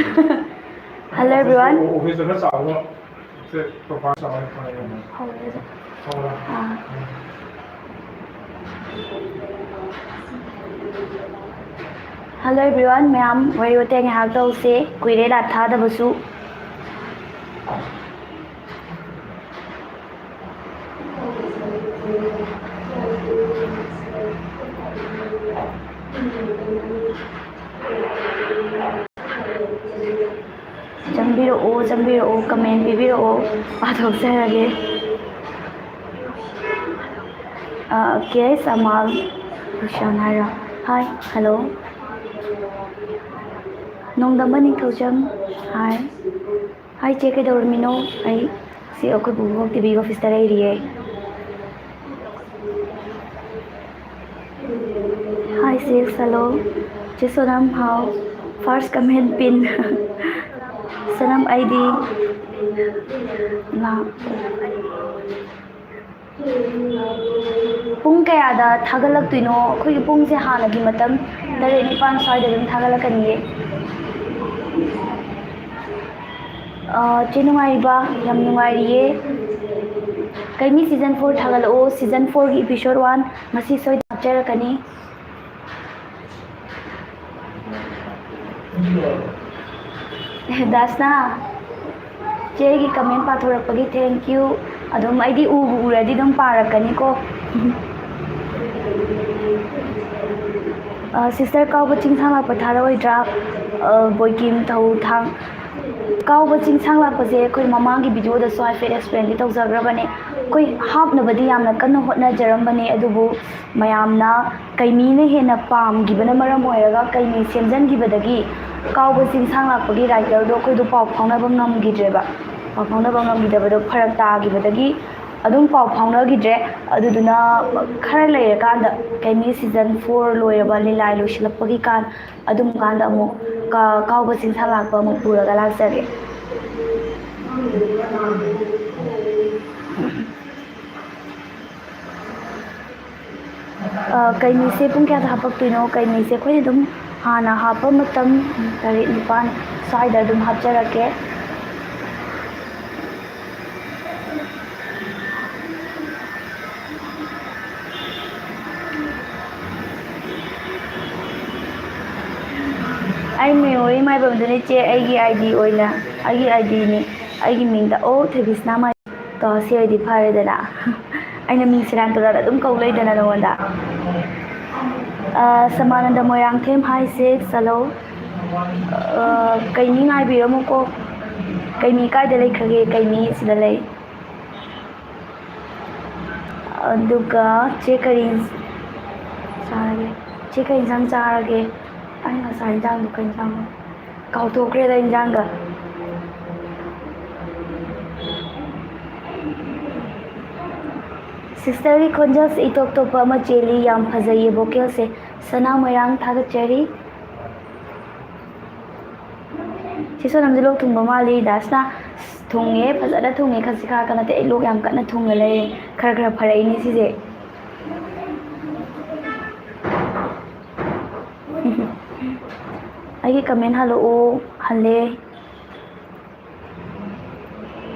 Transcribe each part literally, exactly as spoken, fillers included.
Hello everyone. ꯑꯣꯐꯤꯁꯇ ꯈꯔ ꯆꯥꯎꯕ, ꯁꯦ, ꯁꯣꯐꯥ ꯆꯥꯎꯕ ꯐꯪꯉꯦ꯫ ꯍꯧꯔꯦ ꯑꯗꯨꯝ꯫ ꯍꯧꯔꯦ꯫ ꯑꯥ꯫ ꯎꯝ꯫ Hello everyone, ꯃꯌꯥꯝ ꯋꯥꯔꯤ ꯋꯥꯇꯥꯏ ꯉꯥꯏꯍꯥꯛ ꯇꯧꯁꯦ, ꯀꯨꯏꯔꯦ live ꯊꯥꯗꯕꯁꯨ꯫ ꯆꯪꯕꯤꯔꯛꯑꯣ, ꯆꯪꯕꯤꯔꯛꯑꯣ, comment ꯄꯤꯕꯤꯔꯛꯑꯣ, ꯄꯥꯊꯣꯛꯆꯔꯒꯦ꯫ ꯑ, ꯀꯦ ꯑꯦꯁ ꯑꯃꯥꯜ ꯍꯨꯁꯦꯟ ꯍꯥꯏꯔꯣ? Hi, hello. ꯅꯣꯡꯗꯝꯕ ꯅꯤꯡꯊꯧꯖꯝ, hi꯫ Hi ꯆꯦ, ꯀꯩꯗꯧꯔꯝꯃꯤꯅꯣ? ꯑꯩ ꯁꯤ ꯑꯩꯈꯣꯏ ꯄꯨꯕꯣꯛ ꯇꯤꯚꯤ ꯑꯣꯐꯤꯁꯇ ꯂꯩꯔꯤꯌꯦ꯫ Hi sis, hello. ꯆꯦ ꯁꯣꯅꯝ, ꯍꯥꯎ? First comment pin꯫ ꯁꯣꯅꯝ, ꯑꯩꯗꯤ ꯂꯥꯛ-, ꯄꯨꯡ ꯀꯌꯥꯗ ꯊꯥꯒꯠꯂꯛꯇꯣꯏꯅꯣ? ꯑꯩꯈꯣꯏꯒꯤ ꯄꯨꯡꯁꯦ ꯍꯥꯟꯅꯒꯤ ꯃꯇꯝ ꯇꯔꯦꯠ ꯅꯤꯄꯥꯟ ꯁ꯭ꯋꯥꯏꯗ ꯑꯗꯨꯝ ꯊꯥꯒꯠꯂꯛꯀꯅꯤꯌꯦ꯫ ꯑ, ꯆꯦ ꯅꯨꯡꯉꯥꯏꯔꯤꯕ? ꯌꯥꯝ ꯅꯨꯡꯉꯥꯏꯔꯤꯌꯦ꯫ ꯀꯩꯅꯤ season four ꯊꯥꯒꯠꯂꯛꯑꯣ, season fourꯒꯤ episode one ꯉꯁꯤ ꯁꯣꯏꯗꯅ ꯍꯥꯞꯆꯔꯛꯀꯅꯤ꯫ ꯗꯥꯁꯅꯥ, ꯆꯦ ꯑꯩꯒꯤ comment ꯄꯥꯊꯣꯔꯛꯄꯒꯤ thank you꯫ ꯑꯗꯨꯝ ꯑꯩꯗꯤ ꯎꯕꯨ ꯎꯔꯗꯤ ꯑꯗꯨꯝ ꯄꯥꯔꯛꯀꯅꯤꯀꯣ꯫ ꯑ, sister ꯀꯥꯎꯕ ꯆꯤꯡꯁꯥꯡ ꯂꯥꯛꯄ ꯊꯥꯔꯛꯑꯣꯏꯗ꯭ꯔꯥ? ꯑ, ꯕꯣꯏꯀꯤꯝ ꯊꯧ ꯊꯥꯡ-, ꯀꯥꯎꯕ ꯆꯤꯡꯁꯥꯡ ꯂꯥꯛꯄꯁꯦ ꯑꯩꯈꯣꯏ ꯃꯃꯥꯡꯒꯤ videoꯗꯁꯨ ꯍꯥꯏꯐꯦꯠ explainꯗꯤ ꯇꯧꯖꯈ꯭ꯔꯕꯅꯦ꯫ ꯑꯩꯈꯣꯏ ꯍꯥꯞꯅꯕꯗꯤ ꯌꯥꯝꯅ ꯀꯟꯅ ꯍꯣꯠꯅꯖꯔꯝꯕꯅꯦ, ꯑꯗꯨꯕꯨ ꯃꯌꯥꯝꯅ ꯀꯩꯅꯤꯅ ꯍꯦꯟꯅ ꯄꯥꯝꯈꯤꯕꯅ ꯃꯔꯝ ꯑꯣꯏꯔꯒ ꯀꯩꯅꯤ ꯁꯦꯝꯖꯤꯟꯈꯤꯕꯗꯒꯤ ꯀꯥꯎꯕ ꯆꯤꯡꯁꯥꯡ ꯂꯥꯛꯄꯒꯤ writerꯗꯣ ꯑꯩꯈꯣꯏꯗꯣ ꯄꯥꯎ ꯐꯥꯎꯅꯕ ꯉꯝꯈꯤꯗ꯭ꯔꯦꯕ꯫ ꯄꯥꯎ ꯐꯥꯎꯅꯕ ꯉꯝꯈꯤꯗꯕꯗꯣ ꯐꯔꯛ ꯇꯥꯈꯤꯕꯗꯒꯤ ꯑꯗꯨꯝ ꯄꯥꯎ ꯐꯥꯎꯅꯈꯤꯗ꯭ꯔꯦ꯫ ꯑꯗꯨꯗꯨꯅ ꯈꯔ ꯂꯩꯔꯀꯥꯟꯗ ꯀꯩꯅꯤ season four ꯂꯣꯏꯔꯕ, ꯂꯤꯂꯥꯏ ꯂꯣꯏꯁꯤꯜꯂꯛꯄꯒꯤ ꯀꯥꯟ, ꯑꯗꯨꯝ ꯀꯥꯟꯗ ꯑꯃꯨꯛ ꯀꯥ-, ꯀꯥꯎꯕ ꯆꯤꯡꯁꯥꯡ ꯂꯥꯛꯄ ꯑꯃꯨꯛ ꯄꯨꯔꯒ ꯂꯥꯛꯆꯒꯦ꯫ ꯑ, ꯀꯩꯅꯤꯁꯦ ꯄꯨꯡ ꯀꯌꯥꯗ ꯍꯥꯄꯛꯇꯣꯏꯅꯣ? ꯀꯩꯅꯤꯁꯦ ꯑꯩꯈꯣꯏꯅ ꯑꯗꯨꯝ ꯍꯥꯟꯅ ꯍꯥꯞꯄ ꯃꯇꯝ ꯇꯔꯦꯠ ꯅꯤꯄꯥꯜ ꯁ꯭ꯋꯥꯏꯗ ꯑꯗꯨꯝ ꯍꯥꯞꯆꯔꯛꯀꯦ꯫ ꯑꯩ memory ꯃꯥꯏꯕꯝꯗꯨꯅ ꯏꯆꯦ, ꯑꯩꯒꯤ ID ꯑꯣꯏꯅ, ꯑꯩꯒꯤ IDꯅꯤ, ꯑꯩꯒꯤ ꯃꯤꯡꯗ ꯑꯣ ꯊꯣꯏꯕꯤꯁꯅꯥ ꯃꯥꯏ-, ꯇꯣ, ꯁꯤ ꯑꯣꯏꯗꯤ ꯐꯔꯦꯗꯅ꯫ ꯑꯩꯅ ꯃꯤꯡ ꯁꯦꯔꯥꯟ ꯇꯨꯔꯥꯟ ꯑꯗꯨꯝ ꯀꯧ ꯂꯩꯗꯅ ꯅꯉꯣꯟꯗ꯫ ꯑ, ꯁꯃꯥꯅꯟꯗ ꯃꯣꯏꯔꯥꯡꯊꯦꯝ, hi sis, hello꯫ ꯑ, ꯀꯩꯅꯤ ꯉꯥꯏꯕꯤꯔꯝꯃꯨꯀꯣ꯫ ꯀꯩꯅꯤ ꯀꯥꯏꯗ ꯂꯩꯈ꯭ꯔꯒꯦ? ꯀꯩꯅꯤ ꯁꯤꯗ ꯂꯩ꯫ ꯑꯗꯨꯒ ꯆꯦ ꯀꯔꯤ ꯆꯥꯔꯒꯦ? ꯆꯦ ꯀꯔꯤ ꯏꯟꯁꯥꯡ ꯆꯥꯔꯒꯦ? ꯑꯩ ꯉꯁꯥꯏ ꯏꯟꯁꯥꯡꯗꯣ ꯀꯩ ꯏꯟꯁꯥꯡꯅꯣ? ꯀꯥꯎꯊꯣꯛꯈ꯭ꯔꯦꯗ ꯏꯟꯁꯥꯡꯒ꯫ Sisterꯒꯤ ꯈꯣꯟꯖꯦꯜꯁꯦ ꯏꯇꯣꯞ ꯇꯣꯞꯄ ꯑꯃ ꯆꯦꯜꯂꯤ, ꯌꯥꯝ ꯐꯖꯩꯌꯦ vocalꯁꯦ꯫ ꯁꯅꯥ ꯃꯣꯏꯔꯥꯡ ꯊꯥꯒꯠꯆꯔꯤ꯫ ꯆꯦ ꯁꯣꯅꯝꯁꯦ ꯂꯣꯛ ꯊꯨꯡꯕ ꯃꯥꯜꯂꯤ꯫ ꯗꯥꯁꯅ, "ꯑꯁ, ꯊꯨꯡꯉꯦ, ꯐꯖꯅ ꯊꯨꯡꯉꯦ, ꯈꯖꯤꯛ ꯈꯔꯥꯛꯀ ꯅꯠꯇꯦ, ꯑꯩ ꯂꯣꯛ ꯌꯥꯝ ꯀꯟꯅ ꯊꯨꯡꯉ ꯂꯩꯔꯦ, ꯈꯔ ꯈꯔ ꯐꯔꯛꯏꯅꯦ ꯁꯤꯁꯦ꯫" ꯑꯩꯒꯤ comment ꯍꯜꯂꯛꯑꯣ꯫ ꯍꯜꯂꯦ꯫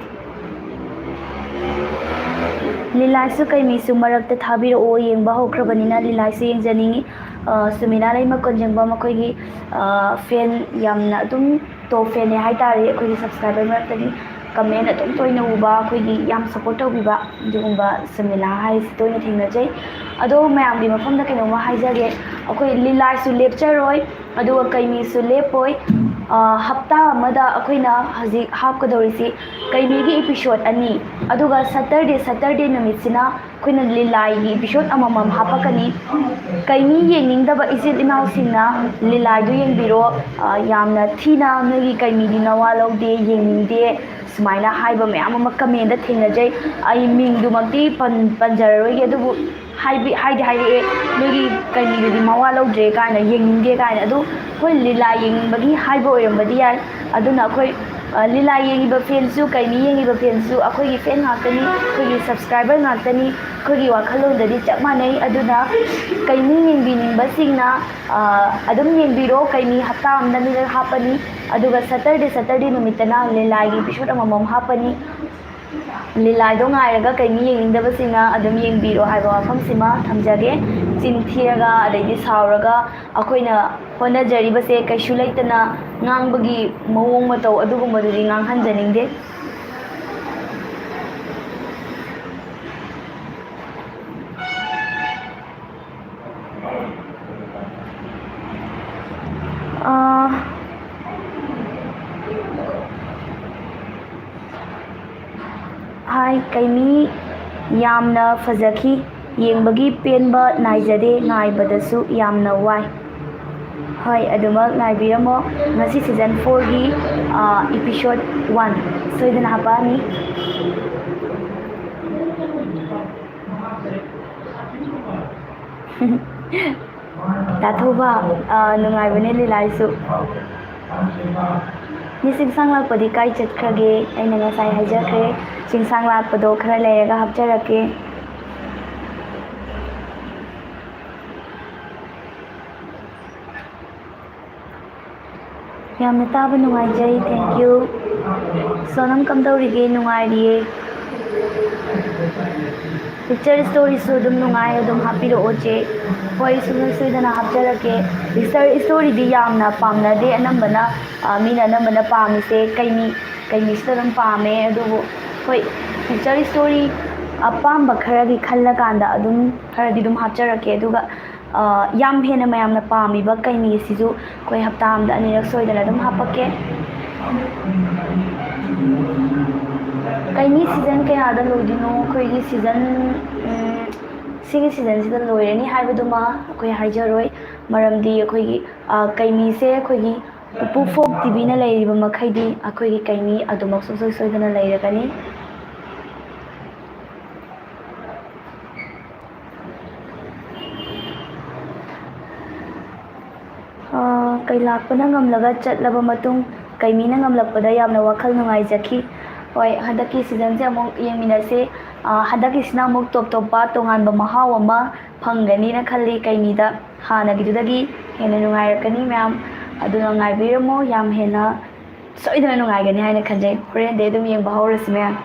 ꯂꯤꯂꯥꯏꯁꯨ ꯀꯩꯃꯤꯁꯨ ꯃꯔꯛꯇ ꯊꯥꯕꯤꯔꯛꯑꯣ, ꯌꯦꯡꯕ ꯍꯧꯈ꯭ꯔꯕꯅꯤꯅ ꯂꯤꯂꯥꯏꯁꯨ ꯌꯦꯡꯖꯅꯤꯡꯉꯤ꯫ ꯑ, ꯁꯨꯃꯤꯂꯥ ꯂꯩꯃ ꯀꯣꯟꯖꯦꯡꯕ, ꯃꯈꯣꯏꯒꯤ, ꯑ, fan ꯌꯥꯝꯅ ꯑꯗꯨꯝ top fanꯅꯦ ꯍꯥꯏꯇꯥꯔꯦ꯫ ꯑꯩꯈꯣꯏꯒꯤ subscriber ꯃꯔꯛꯇꯒꯤ comment ꯑꯗꯨꯝ ꯇꯣꯏꯅ ꯎꯕ, ꯑꯩꯈꯣꯏꯒꯤ ꯌꯥꯝ support ꯇꯧꯕꯤꯕ ꯑꯗꯨꯒꯨꯝꯕ ꯁꯨꯃꯤꯂꯥ ꯍꯥꯏꯁꯤ ꯇꯣꯏꯅ ꯊꯦꯡꯅꯖꯩ꯫ ꯑꯗꯣ ꯃꯌꯥꯝꯒꯤ ꯃꯐꯝꯗ ꯀꯩꯅꯣꯝꯃ ꯍꯥꯏꯖꯒꯦ, ꯑꯩꯈꯣꯏ ꯂꯤꯂꯥꯏꯁꯨ ꯂꯦꯞꯆꯔꯣꯏ, ꯑꯗꯨꯒ ꯀꯩꯃꯤꯁꯨ ꯂꯦꯞꯄꯣꯏ꯫ ꯑ, ꯍꯞꯇꯥ ꯑꯃꯗ ꯑꯩꯈꯣꯏꯅ ꯍꯧꯖꯤꯛ ꯍꯥꯞꯀꯗꯧꯔꯤꯁꯤ ꯀꯩꯃꯤꯒꯤ episode ꯑꯅꯤ, ꯑꯗꯨꯒ Saturday, Saturday ꯅꯨꯃꯤꯠꯁꯤꯅ ꯑꯩꯈꯣꯏꯅ ꯂꯤꯂꯥꯏꯒꯤ episode ꯑꯃꯃꯝ ꯍꯥꯞꯄꯛꯀꯅꯤ꯫ ꯀꯩꯃꯤ ꯌꯦꯡꯅꯤꯡꯗꯕ ꯏꯆꯤꯜ ꯏꯅꯥꯎꯁꯤꯡꯅ ꯂꯤꯂꯥꯏꯗꯨ ꯌꯦꯡꯕꯤꯔꯣ꯫ ꯑ, ꯌꯥꯝꯅ ꯊꯤꯅ ꯅꯣꯏꯒꯤ ꯀꯩꯃꯤꯗꯤ ꯅꯋꯥ ꯂꯧꯗꯦ, ꯌꯦꯡꯅꯤꯡꯗꯦ, ꯁꯨꯃꯥꯏꯅ ꯍꯥꯏꯕ ꯃꯌꯥꯝ ꯑꯃ commentꯗ ꯊꯦꯡꯅꯖꯩ꯫ ꯑꯩ ꯃꯤꯡꯗꯨꯃꯛꯇꯤ ꯄꯟ-, ꯄꯟꯖꯔꯔꯣꯏꯒꯦ, ꯑꯗꯨꯕꯨ ꯍꯥꯏꯕꯤ-, ꯍꯥꯏꯗꯤ ꯍꯥꯏꯔꯛꯑꯦ, "ꯅꯣꯏꯒꯤ ꯀꯩꯅꯣꯗꯨꯗꯤ ꯃꯋꯥ ꯂꯧꯗ꯭ꯔꯦ" ꯀꯥꯏꯅ, "ꯌꯦꯡꯅꯤꯡꯗꯦ" ꯀꯥꯏꯅ꯫ ꯑꯗꯨ ꯍꯣꯏ, ꯂꯤꯂꯥ ꯌꯦꯡꯅꯤꯡꯕꯒꯤ ꯍꯥꯏꯕ ꯑꯣꯏꯔꯝꯕꯗꯤ ꯌꯥꯏ꯫ ꯑꯗꯨꯅ ꯑꯩꯈꯣꯏ ꯑ, ꯂꯤꯂꯥ ꯌꯦꯡꯉꯤꯕ ꯐꯦꯟꯁꯨ, ꯀꯩꯃꯤ ꯌꯦꯡꯉꯤꯕ ꯐꯦꯟꯁꯨ ꯑꯩꯈꯣꯏꯒꯤ ꯐꯦꯟ ꯉꯥꯛꯇꯅꯤ, ꯑꯩꯈꯣꯏꯒꯤ ꯁꯕꯁꯀ꯭ꯔꯥꯏꯕꯔ ꯉꯥꯛꯇꯅꯤ꯫ ꯑꯩꯈꯣꯏꯒꯤ ꯋꯥꯈꯜꯂꯣꯟꯗꯗꯤ ꯆꯞ ꯃꯥꯟꯅꯩ꯫ ꯑꯗꯨꯅ ꯀꯩꯃꯤ ꯌꯦꯡꯕꯤꯅꯤꯡꯕꯁꯤꯡꯅ, ꯑ, ꯑꯗꯨꯝ ꯌꯦꯡꯕꯤꯔꯣ꯫ ꯀꯩꯃꯤ ꯍꯞꯇꯥ ꯑꯃꯗ ꯑꯅꯤꯔꯛ ꯍꯥꯞꯄꯅꯤ꯫ ꯑꯗꯨꯒ ꯁꯇꯔꯗꯦ, ꯁꯇꯔꯗꯦ ꯅꯨꯃꯤꯠꯇꯅ ꯂꯤꯂꯥꯒꯤ ꯏꯄꯤꯁꯣꯠ ꯑꯃꯃꯝ ꯍꯥꯞꯄꯅꯤ꯫ ꯂꯤꯂꯥꯗꯣ ꯉꯥꯏꯔꯒ ꯀꯩꯃꯤ ꯌꯦꯡꯅꯤꯡꯗꯕꯁꯤꯡꯅ ꯑꯗꯨꯝ ꯌꯦꯡꯕꯤꯔꯣ ꯍꯥꯏꯕ ꯋꯥꯐꯝꯁꯤꯃ ꯊꯝꯖꯒꯦ꯫ ꯆꯤꯟ ꯊꯤꯔꯒ, ꯑꯗꯩꯗꯤ ꯁꯥꯎꯔꯒ, ꯑꯩꯈꯣꯏꯅ ꯍꯣꯠꯅꯖꯔꯤꯕꯁꯦ ꯀꯩꯁꯨ ꯂꯩꯇꯅ ꯉꯥꯡꯕꯒꯤ ꯃꯑꯣꯡ ꯃꯇꯧ ꯑꯗꯨꯒꯨꯝꯕꯗꯨꯗꯤ ꯉꯥꯡꯍꯟꯖꯅꯤꯡꯗꯦ꯫ ꯑꯥ, ꯍꯥꯏ ꯀꯩꯃꯤ, ꯌꯥꯝꯅ ꯐꯖꯈꯤ꯫ ꯌꯦꯡꯕꯒꯤ ꯄꯦꯟꯕ ꯅꯥꯏꯖꯗꯦ, ꯉꯥꯏꯕꯗꯁꯨ ꯌꯥꯝꯅ ꯋꯥꯏ꯫ ꯍꯣꯏ, ꯑꯗꯨꯃꯛ ꯉꯥꯏꯕꯤꯔꯝꯃꯣ꯫ ꯉꯁꯤ ꯁꯤꯖꯟ ꯐꯣꯔꯒꯤ, ꯑꯥ, ꯏꯄꯤꯁꯣꯠ ꯋꯥꯟ ꯁꯣꯏꯗꯅ ꯍꯥꯄꯛꯑꯅꯤ꯫ ꯇꯥꯊꯧꯕ, ꯑꯥ, ꯅꯨꯡꯉꯥꯏꯕꯅꯦ ꯂꯤꯂꯥꯏꯁꯨ꯫ ꯃꯤ ꯆꯤꯡꯁꯥꯡ ꯂꯥꯛꯄꯗꯤ ꯀꯥꯏ ꯆꯠꯈ꯭ꯔꯒꯦ? ꯑꯩꯅ ꯉꯁꯥꯏ ꯍꯥꯏꯖꯈ꯭ꯔꯦ, ꯆꯤꯡꯁꯥꯡ ꯂꯥꯛꯄꯗꯣ ꯈꯔ ꯂꯩꯔꯒ ꯍꯥꯞꯆꯔꯛꯀꯦ꯫ ꯌꯥꯝꯅ ꯇꯥꯕ ꯅꯨꯡꯉꯥꯏꯖꯩ, thank you꯫ ꯁꯣꯅꯝ ꯀꯝꯗꯧꯔꯤꯒꯦ? ꯅꯨꯡꯉꯥꯏꯔꯤꯌꯦ꯫ ꯄꯤꯛꯆꯔ ꯁ꯭ꯇꯣꯔꯤꯁꯨ ꯑꯗꯨꯝ ꯅꯨꯡꯉꯥꯏ, ꯑꯗꯨꯝ ꯍꯥꯞꯄꯤꯔꯛꯑꯣ ꯆꯦ꯫ ꯍꯣꯏ, ꯁꯨꯡꯁꯣꯏ ꯁꯣꯏꯗꯅ ꯍꯥꯞꯆꯔꯛꯀꯦ꯫ ꯄꯤꯛꯆꯔ ꯁ꯭ꯇꯣꯔꯤꯗꯤ ꯌꯥꯝꯅ ꯄꯥꯝꯅꯗꯦ ꯑꯅꯝꯕꯅ, ꯑ, ꯃꯤꯅ ꯑꯅꯝꯕꯅ ꯄꯥꯝꯃꯤꯁꯦ ꯀꯩꯃꯤ, ꯀꯩꯃꯤꯁꯤꯗ ꯑꯗꯨꯝ ꯄꯥꯝꯃꯦ꯫ ꯑꯗꯨꯕꯨ ꯍꯣꯏ, ꯄꯤꯛꯆꯔ ꯁ꯭ꯇꯣꯔꯤ ꯑꯄꯥꯝꯕ ꯈꯔꯒꯤ ꯈꯜꯂꯀꯥꯟꯗ ꯑꯗꯨꯝ ꯈꯔꯗꯤ ꯑꯗꯨꯝ ꯍꯥꯞꯆꯔꯛꯀꯦ꯫ ꯑꯗꯨꯒ ꯑ, ꯌꯥꯝ ꯍꯦꯟꯅ ꯃꯌꯥꯝꯅ ꯄꯥꯝꯃꯤꯕ ꯀꯩꯅꯤꯁꯤꯁꯨ ꯑꯩꯈꯣꯏ ꯍꯞꯇꯥ ꯑꯃꯗ ꯑꯅꯤꯔꯛ ꯁꯣꯏꯗꯅ ꯑꯗꯨꯝ ꯍꯥꯞꯄꯛꯀꯦ꯫ ꯀꯩꯅꯤ ꯁꯤꯖꯟ ꯀꯌꯥꯗ ꯂꯣꯏꯗꯣꯏꯅꯣ? ꯑꯩꯈꯣꯏꯒꯤ ꯁꯤꯖꯟ, ꯎꯝ, ꯁꯤꯒꯤ ꯁꯤꯖꯟꯁꯤꯗ ꯂꯣꯏꯔꯅꯤ ꯍꯥꯏꯕꯗꯨꯃ ꯑꯩꯈꯣꯏ ꯍꯥꯏꯖꯔꯣꯏ, ꯃꯔꯝꯗꯤ ꯑꯩꯈꯣꯏꯒꯤ, ꯑ, ꯀꯩꯅꯤꯁꯦ ꯑꯩꯈꯣꯏꯒꯤ ꯄꯨꯄꯨ ꯐꯣꯛ ꯇꯤꯚꯤꯅ ꯂꯩꯔꯤꯕ ꯃꯈꯩꯗꯤ ꯑꯩꯈꯣꯏꯒꯤ ꯀꯩꯅꯤ ꯑꯗꯨꯃꯛ ꯁꯨꯡꯁꯣꯏ ꯁꯣꯏꯗꯅ ꯂꯩꯔꯒꯅꯤ꯫ ꯑꯥ, ꯀꯩ ꯂꯥꯛꯄꯅ ꯉꯝꯂꯒ ꯆꯠꯂꯕ ꯃꯇꯨꯡ, ꯀꯩꯃꯤꯅ ꯉꯝꯂꯛꯄꯗ ꯌꯥꯝꯅ ꯋꯥꯈꯜ ꯅꯨꯡꯉꯥꯏꯖꯈꯤ꯫ ꯍꯣꯏ, ꯍꯟꯗꯛꯀꯤ ꯁꯤꯖꯟꯁꯦ ꯑꯃꯨꯛ ꯌꯦꯡꯃꯤꯟꯅꯁꯤ꯫ ꯑ, ꯍꯟꯗꯛꯀꯤꯁꯤꯅ ꯑꯃꯨꯛ ꯇꯣꯞ ꯇꯣꯞꯄ ꯇꯣꯉꯥꯟꯕ ꯃꯍꯥꯎ ꯑꯃ ꯐꯪꯒꯅꯤꯅ ꯈꯜꯂꯤ ꯀꯩꯃꯤꯗ꯫ ꯍꯥꯟꯅꯒꯤꯗꯨꯗꯒꯤ ꯍꯦꯟꯅ ꯅꯨꯡꯉꯥꯏꯔꯛꯀꯅꯤ ꯃꯌꯥꯝ꯫ ꯑꯗꯨꯅ ꯉꯥꯏꯕꯤꯔꯝꯃꯣ, ꯌꯥꯝ ꯍꯦꯟꯅ ꯁꯣꯏꯗꯅ ꯅꯨꯡꯉꯥꯏꯒꯅꯤ ꯍꯥꯏꯅ ꯈꯟꯖꯩ꯫ ꯍꯣꯔꯦꯟꯗꯩ ꯑꯗꯨꯝ ꯌꯦꯡꯕ ꯍꯧꯔꯁꯤ ꯃꯌꯥꯝ꯫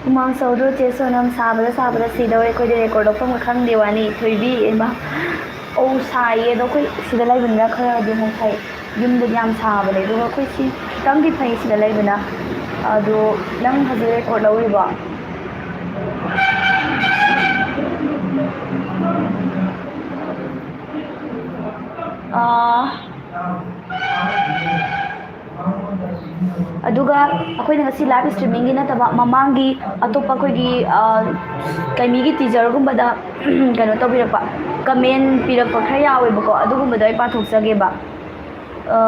ꯍꯨꯃꯥꯡ ꯁꯧꯗ꯭ꯔꯣ ꯆꯦ ꯁꯣꯅꯝ? ꯁꯥꯕꯗ ꯁꯥꯕꯗ ꯁꯤꯗꯧꯔꯦ ꯑꯩꯈꯣꯏꯗꯤ, ꯔꯦꯀꯣꯔꯠ ꯂꯧꯐꯝꯒ ꯈꯪꯗꯦ ꯋꯥꯅꯤ꯫ ꯊꯣꯏꯕꯤ, ꯏꯃꯥ꯫ ꯑꯧ, ꯁꯥꯏꯌꯦ, ꯑꯗꯣ ꯑꯩꯈꯣꯏ ꯁꯤꯗ ꯂꯩꯕꯅꯤꯅ ꯈꯔꯗꯤ ꯑꯃꯨꯛ ꯐꯩ꯫ ꯌꯨꯝꯗꯗꯤ ꯌꯥꯝ ꯁꯥꯕꯅꯦ, ꯑꯗꯨꯒ ꯑꯩꯈꯣꯏ ꯁꯤ ꯈꯤꯇꯪꯗꯤ ꯐꯩ ꯁꯤꯗ ꯂꯩꯕꯅ꯫ ꯑꯗꯣ ꯅꯪ ꯍꯧꯖꯤꯛ ꯔꯦꯀꯣꯔꯠ ꯂꯧꯔꯤꯕꯣ? ꯑꯥ, ꯑꯗꯨꯒ ꯑꯩꯈꯣꯏꯅ ꯉꯁꯤ ꯂꯥꯏꯚ ꯁ꯭ꯇ꯭ꯔꯤꯃꯤꯡꯒꯤ ꯅꯠꯇꯕ, ꯃꯃꯥꯡꯒꯤ ꯑꯇꯣꯞꯄ ꯑꯩꯈꯣꯏꯒꯤ, ꯑ, ꯀꯩꯃꯤꯒꯤ ꯇꯤꯖꯔꯒꯨꯝꯕꯗ ꯀꯩꯅꯣ ꯇꯧꯕꯤꯔꯛꯄ, ꯀꯃꯦꯟ ꯄꯤꯔꯛꯄ ꯈꯔ ꯌꯥꯎꯋꯦꯕꯀꯣ, ꯑꯗꯨꯒꯨꯝꯕꯗꯣ ꯑꯩ ꯄꯥꯊꯣꯛꯆꯒꯦꯕ꯫ ꯑ,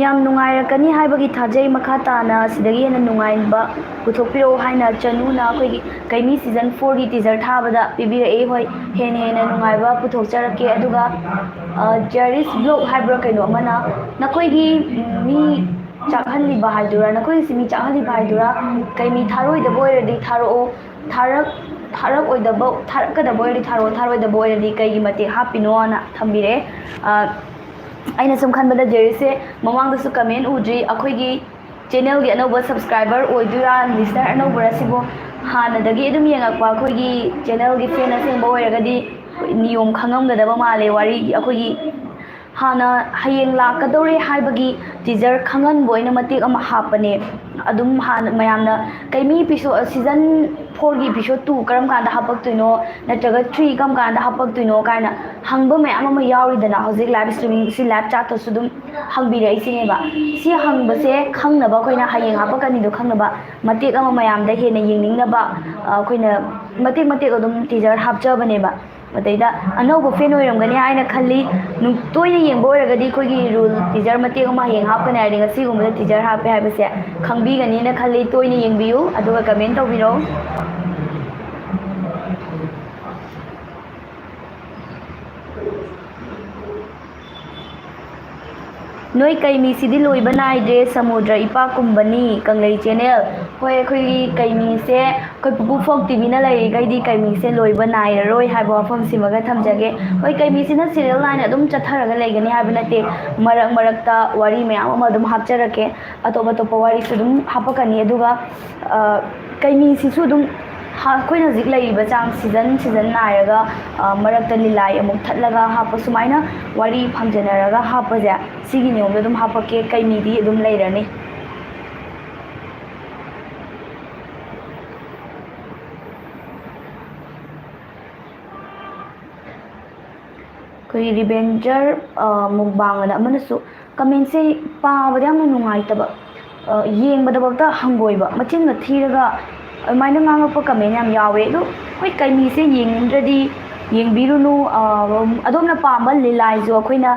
ꯌꯥꯝ ꯅꯨꯡꯉꯥꯏꯔꯛꯀꯅꯤ ꯍꯥꯏꯕꯒꯤ ꯊꯥꯖꯩ꯫ ꯃꯈꯥ ꯇꯥꯅ ꯁꯤꯗꯒꯤ ꯍꯦꯟꯅ ꯅꯨꯡꯉꯥꯏꯕ ꯄꯨꯊꯣꯛꯄꯤꯔꯛꯑꯣ ꯍꯥꯏꯅ ꯆꯅꯨꯅ ꯑꯩꯈꯣꯏꯒꯤ ꯀꯩꯃꯤ ꯁꯤꯖꯟ ꯐꯣꯔꯒꯤ ꯇꯤꯖꯔ ꯊꯥꯕꯗ ꯄꯤꯕꯤꯔꯛꯑꯦ꯫ ꯍꯣꯏ, ꯍꯦꯟꯅ ꯍꯦꯟꯅ ꯅꯨꯡꯉꯥꯏꯕ ꯄꯨꯊꯣꯛꯆꯔꯛꯀꯦ꯫ ꯑꯗꯨꯒ, ꯑ, ꯖꯦꯔꯤꯁ ꯕ꯭ꯂꯣꯛ ꯍꯥꯏꯕ꯭ꯔꯥ ꯀꯩꯅꯣ ꯑꯃꯅ, "ꯅꯈꯣꯏꯒꯤ, ꯎꯝ, ꯃꯤ ꯆꯥꯛꯍꯜꯂꯤꯕ ꯍꯥꯏꯗꯨꯔꯥ, ꯅꯈꯣꯏꯒꯤꯁꯤ ꯃꯤ ꯆꯥꯛꯍꯜꯂꯤꯕ ꯍꯥꯏꯗꯨꯔꯥ, ꯀꯩꯃꯤ ꯊꯥꯔꯣꯏꯗꯕ ꯑꯣꯏꯔꯗꯤ ꯊꯥꯔꯛꯑꯣ, ꯊꯥꯔꯛ-, ꯊꯥꯔꯛꯑꯣꯏꯗꯕ, ꯊꯥꯔꯛꯀꯗꯕ ꯑꯣꯏꯔꯗꯤ ꯊꯥꯔꯛꯑꯣ, ꯊꯥꯔꯣꯏꯗꯕ ꯑꯣꯏꯔꯗꯤ ꯀꯩꯒꯤ ꯃꯇꯦꯡ ꯍꯥꯞꯄꯤꯅꯣꯅ ꯊꯝꯕꯤꯔꯛꯑꯦ"꯫ ꯑ, ꯑꯩꯅ ꯁꯨꯝ ꯈꯟꯕꯗ ꯖꯦꯔꯤꯁꯦ ꯃꯃꯥꯡꯗꯁꯨ ꯀꯃꯦꯟ ꯎꯗ꯭ꯔꯤ꯫ ꯑꯩꯈꯣꯏꯒꯤ ꯆꯦꯅꯦꯜꯒꯤ ꯑꯅꯧꯕ ꯁꯕꯁꯀ꯭ꯔꯥꯏꯕꯔ ꯑꯣꯏꯗꯣꯏꯔꯥ, ꯂꯤꯁꯅꯔ ꯑꯅꯧꯕꯔꯥ ꯁꯤꯕꯨ? ꯍꯥꯟꯅꯗꯒꯤ ꯑꯗꯨꯝ ꯌꯦꯡꯉꯛꯄ ꯑꯩꯈꯣꯏꯒꯤ ꯆꯦꯅꯦꯜꯒꯤ ꯐꯦꯟ ꯑꯁꯦꯡꯕ ꯑꯣꯏꯔꯒꯗꯤ ꯅꯤꯌꯣꯝ ꯈꯪꯉꯝꯒꯗꯕ ꯃꯥꯜꯂꯦ꯫ ꯋꯥꯔꯤ ꯑꯩꯈꯣꯏꯒꯤ ꯍꯥꯟꯅ ꯍꯌꯦꯡ ꯂꯥꯛꯀꯗꯧꯔꯦ ꯍꯥꯏꯕꯒꯤ ꯇꯤꯖꯔ ꯈꯪꯍꯟꯕ ꯑꯣꯏꯅ ꯃꯇꯦꯛ ꯑꯃ ꯍꯥꯞꯄꯅꯦ꯫ ꯑꯗꯨꯝ ꯍꯥꯟꯅ ꯃꯌꯥꯝꯅ ꯀꯩꯃꯤ ꯏꯄꯤꯁꯣ-, ꯁꯤꯖꯟ ꯐꯣꯔꯒꯤ ꯏꯄꯤꯁꯣꯗ ꯇꯨ ꯀꯔꯝ ꯀꯥꯟꯗ ꯍꯥꯞꯄꯛꯇꯣꯏꯅꯣ, ꯅꯠꯇ꯭ꯔꯒ ꯊ꯭ꯔꯤ ꯀꯔꯝ ꯀꯥꯟꯗ ꯍꯥꯞꯄꯛꯇꯣꯏꯅꯣ ꯀꯥꯏꯅ ꯍꯪꯕ ꯃꯌꯥꯝ ꯑꯃ ꯌꯥꯎꯔꯤꯗꯅ, ꯍꯧꯖꯤꯛ ꯂꯥꯏꯚ ꯁ꯭ꯇ꯭ꯔꯤꯃꯤꯡ, ꯁꯤ ꯂꯥꯏꯚ ꯆꯥꯠꯇꯁꯨ ꯑꯗꯨꯝ ꯍꯪꯕꯤꯔꯛꯏꯁꯤꯅꯦꯕ꯫ ꯁꯤ ꯍꯪꯕꯁꯦ ꯈꯪꯅꯕ, ꯑꯩꯈꯣꯏꯅ ꯍꯌꯦꯡ ꯍꯥꯞꯄꯛꯀꯅꯤꯗꯣ ꯈꯪꯅꯕ, ꯃꯇꯦꯛ ꯑꯃ ꯃꯌꯥꯝꯗ ꯍꯦꯟꯅ ꯌꯦꯡꯅꯤꯡꯅꯕ, ꯑ, ꯑꯩꯈꯣꯏꯅ ꯃꯇꯦꯛ ꯃꯇꯦꯛ ꯑꯗꯨꯝ ꯇꯤꯖꯔ ꯍꯥꯞꯆꯕꯅꯦꯕ꯫ ꯑꯗꯩꯗ ꯑꯅꯧꯕ ꯐꯦꯟ ꯑꯣꯏꯔꯝꯒꯅꯤ ꯍꯥꯏꯅ ꯈꯜꯂꯤ꯫ ꯅꯨꯡ-, ꯇꯣꯏꯅ ꯌꯦꯡꯕ ꯑꯣꯏꯔꯒꯗꯤ ꯑꯩꯈꯣꯏꯒꯤ ꯔꯨꯜ ꯇꯤꯖꯔ ꯃꯇꯦꯛ ꯑꯃ ꯍꯌꯦꯡ ꯍꯥꯞꯀꯅꯤ ꯍꯥꯏꯔꯗꯤ ꯉꯁꯤꯒꯨꯝꯕꯗ ꯇꯤꯖꯔ ꯍꯥꯞꯄꯦ ꯍꯥꯏꯕꯁꯦ ꯈꯪꯕꯤꯒꯅꯤꯅ ꯈꯜꯂꯤ꯫ ꯇꯣꯏꯅ ꯌꯦꯡꯕꯤꯌꯨ, ꯑꯗꯨꯒ ꯀꯃꯦꯟ ꯇꯧꯕꯤꯔꯛꯎ꯫ ꯅꯣꯏ ꯀꯩꯃꯤꯁꯤꯗꯤ ꯂꯣꯏꯕ ꯅꯥꯏꯗ꯭ꯔꯦ, ꯁꯃꯨꯗ꯭ꯔ ꯏꯄꯥꯛꯀꯨꯝꯕꯅꯤ, ꯀꯪꯂꯩ ꯆꯦꯅꯦꯜ꯫ ꯍꯣꯏ, ꯑꯩꯈꯣꯏꯒꯤ ꯀꯩꯃꯤꯁꯦ, ꯑꯩꯈꯣꯏ ꯄꯨꯄꯨ ꯐꯣꯛ ꯇꯤꯚꯤꯅ ꯂꯩꯔꯤꯈꯩꯗꯤ ꯀꯩꯃꯤꯁꯦ ꯂꯣꯏꯕ ꯅꯥꯏꯔꯔꯣꯏ ꯍꯥꯏꯕ ꯋꯥꯐꯝꯁꯤꯃꯒ ꯊꯝꯖꯒꯦ꯫ ꯍꯣꯏ, ꯀꯩꯃꯤꯁꯤꯅ ꯁꯤꯔꯤꯌꯦꯜ ꯅꯥꯏꯅ ꯑꯗꯨꯝ ꯆꯠꯊꯔꯒ ꯂꯩꯒꯅꯤ ꯍꯥꯏꯕ ꯅꯠꯇꯦ, ꯃꯔꯛ ꯃꯔꯛꯇ ꯋꯥꯔꯤ ꯃꯌꯥꯝ ꯑꯃ ꯑꯗꯨꯝ ꯍꯥꯞꯆꯔꯛꯀꯦ, ꯑꯇꯣꯞ ꯑꯇꯣꯞꯄ ꯋꯥꯔꯤꯁꯨ ꯑꯗꯨꯝ ꯍꯥꯞꯄꯛꯀꯅꯤ꯫ ꯑꯗꯨꯒ, ꯑ, ꯀꯩꯃꯤꯁꯤꯁꯨ ꯑꯗꯨꯝ ꯍꯥ-, ꯑꯩꯈꯣꯏꯅ ꯍꯧꯖꯤꯛ ꯂꯩꯔꯤꯕ ꯆꯥꯡ, ꯁꯤꯖꯟ ꯁꯤꯖꯟ ꯅꯥꯏꯔꯒ, ꯑ, ꯃꯔꯛꯇ ꯂꯤꯂꯥꯏ ꯑꯃꯨꯛ ꯊꯠꯂꯒ ꯍꯥꯞꯄ, ꯁꯨꯃꯥꯏꯅ ꯋꯥꯔꯤ ꯐꯪꯖꯅꯔꯒ ꯍꯥꯞꯄꯁꯦ, ꯁꯤꯒꯤ ꯅꯤꯌꯣꯝꯗ ꯑꯗꯨꯝ ꯍꯥꯞꯄꯛꯀꯦ, ꯀꯩꯃꯤꯗꯤ ꯑꯗꯨꯝ ꯂꯩꯔꯅꯤ꯫ ꯑꯩꯈꯣꯏꯒꯤ ꯔꯤꯚꯦꯟꯖꯔ, ꯑ, ꯃꯨꯛꯕꯥꯡ ꯑꯅ ꯑꯃꯅꯁꯨ ꯀꯃꯦꯟꯁꯦ ꯄꯥꯕꯗ ꯌꯥꯝꯅ ꯅꯨꯡꯉꯥꯏꯇꯕ, ꯑ, ꯌꯦꯡꯕꯗꯐꯥꯎꯗ ꯍꯪꯒꯣꯏꯕ, ꯃꯆꯤꯟꯒ ꯊꯤꯔꯒ ꯑꯗꯨꯃꯥꯏꯅ ꯉꯥꯡꯉꯛꯄ ꯀꯃꯦꯟ ꯌꯥꯝ ꯌꯥꯎꯋꯦ꯫ ꯑꯗꯣ ꯑꯩꯈꯣꯏ ꯀꯩꯃꯤꯁꯦ ꯌꯦꯡꯅꯤꯡꯗ꯭ꯔꯗꯤ ꯌꯦꯡꯕꯤꯔꯨꯅꯨ꯫ ꯑ, ꯑꯗꯣꯝꯅ ꯄꯥꯝꯕ ꯂꯤꯂꯥꯏꯁꯨ ꯑꯩꯈꯣꯏꯅ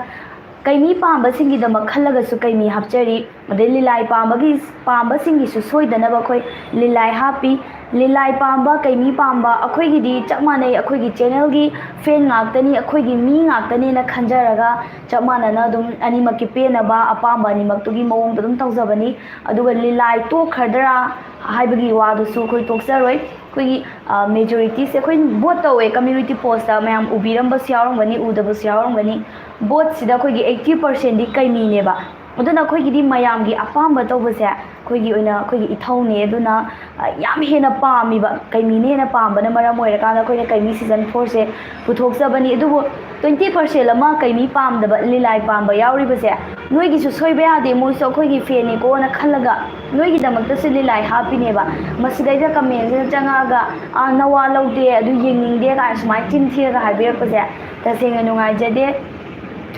ꯀꯩꯃꯤ ꯄꯥꯝꯕꯁꯤꯡꯒꯤꯗꯃꯛ ꯈꯜꯂꯒꯁꯨ ꯀꯩꯃꯤ ꯍꯥꯞꯆꯔꯤ꯫ ꯑꯗꯩ ꯂꯤꯂꯥꯏ ꯄꯥꯝꯕꯒꯤ, ꯄꯥꯝꯕꯁꯤꯡꯒꯤꯁꯨ ꯁꯣꯏꯗꯅꯕ ꯑꯩꯈꯣꯏ ꯂꯤꯂꯥꯏ ꯍꯥꯞꯄꯤ꯫ ꯂꯤꯂꯥꯏ ꯄꯥꯝꯕ, ꯀꯩꯃꯤ ꯄꯥꯝꯕ, ꯑꯩꯈꯣꯏꯒꯤꯗꯤ ꯆꯞ ꯃꯥꯟꯅꯩ꯫ ꯑꯩꯈꯣꯏꯒꯤ ꯆꯦꯅꯦꯜꯒꯤ ꯐꯦꯟ ꯉꯥꯛꯇꯅꯤ, ꯑꯩꯈꯣꯏꯒꯤ ꯃꯤ ꯉꯥꯛꯇꯅꯦꯅ ꯈꯟꯖꯔꯒ ꯆꯞ ꯃꯥꯟꯅꯅ ꯑꯗꯨꯝ ꯑꯅꯤꯃꯛꯀꯤ ꯄꯦꯟꯅꯕ, ꯑꯄꯥꯝꯕ ꯑꯅꯤꯃꯛꯇꯨꯒꯤ ꯃꯑꯣꯡꯗ ꯑꯗꯨꯝ ꯇꯧꯖꯕꯅꯤ꯫ ꯑꯗꯨꯒ ꯂꯤꯂꯥꯏ ꯇꯣꯛꯈ꯭ꯔꯗ꯭ꯔꯥ ꯍꯥꯏꯕꯒꯤ ꯋꯥꯗꯨꯁꯨ ꯑꯩꯈꯣꯏ ꯇꯣꯛꯆꯔꯣꯏ꯫ ꯑꯩꯈꯣꯏꯒꯤ, ꯑ, ꯃꯦꯖꯣꯔꯤꯇꯤꯁꯦ ꯑꯩꯈꯣꯏ ꯚꯣꯠ ꯇꯧꯋꯦ, ꯀꯝꯃ꯭ꯌꯨꯅꯤꯇꯤ ꯄꯣꯁꯇ ꯃꯌꯥꯝ ꯎꯕꯤꯔꯝꯕꯁꯨ ꯌꯥꯎꯔꯝꯒꯅꯤ, ꯎꯗꯕꯁꯨ ꯌꯥꯎꯔꯝꯒꯅꯤ꯫ ꯚꯣꯠꯁꯤꯗ ꯑꯩꯈꯣꯏꯒꯤ eighty percentꯗꯤ ꯀꯩꯃꯤꯅꯦꯕ꯫ ꯑꯗꯨꯅ ꯑꯩꯈꯣꯏꯒꯤꯗꯤ ꯃꯌꯥꯝꯒꯤ ꯑꯄꯥꯝꯕ ꯇꯧꯕꯁꯦ ꯑꯩꯈꯣꯏꯒꯤ ꯑꯣꯏꯅ ꯑꯩꯈꯣꯏꯒꯤ ꯏꯊꯧꯅꯦ꯫ ꯑꯗꯨꯅ, ꯑ, ꯌꯥꯝ ꯍꯦꯟꯅ ꯄꯥꯝꯃꯤꯕ, ꯀꯩꯃꯤꯅ ꯍꯦꯟꯅ ꯄꯥꯝꯕꯅ ꯃꯔꯝ ꯑꯣꯏꯔꯀꯥꯟꯗ ꯑꯩꯈꯣꯏꯅ ꯀꯩꯃꯤ season fourꯁꯦ ꯄꯨꯊꯣꯛꯆꯕꯅꯤ꯫ ꯑꯗꯨꯕꯨ twenty percent ꯑꯃ ꯀꯩꯃꯤ ꯄꯥꯝꯗꯕ, ꯂꯤꯂꯥꯏ ꯄꯥꯝꯕ ꯌꯥꯎꯔꯤꯕꯁꯦ, ꯅꯣꯏꯒꯤꯁꯨ ꯁꯣꯏꯕ ꯌꯥꯗꯦ, ꯃꯣꯏꯁꯨ ꯑꯩꯈꯣꯏꯒꯤ ꯐꯦꯟꯅꯤꯀꯣꯅ ꯈꯜꯂꯒ ꯅꯣꯏꯒꯤꯗꯃꯛꯇꯁꯨ ꯂꯤꯂꯥꯏ ꯍꯥꯞꯄꯤꯅꯦꯕ꯫ ꯃꯁꯤꯗꯩꯗ ꯀꯃꯦꯟꯁꯤꯗ ꯆꯪꯉꯛꯑꯒ, "ꯑꯥ, ꯅꯋꯥ ꯂꯧꯗꯦ, ꯑꯗꯨ ꯌꯦꯡꯅꯤꯡꯗꯦ" ꯀꯥꯏꯅ ꯁꯨꯃꯥꯏꯅ ꯆꯤꯟ ꯊꯤꯔꯒ ꯍꯥꯏꯕꯤꯔꯛꯄꯁꯦ ꯇꯁꯦꯡꯅ ꯅꯨꯡꯉꯥꯏꯖꯗꯦ꯫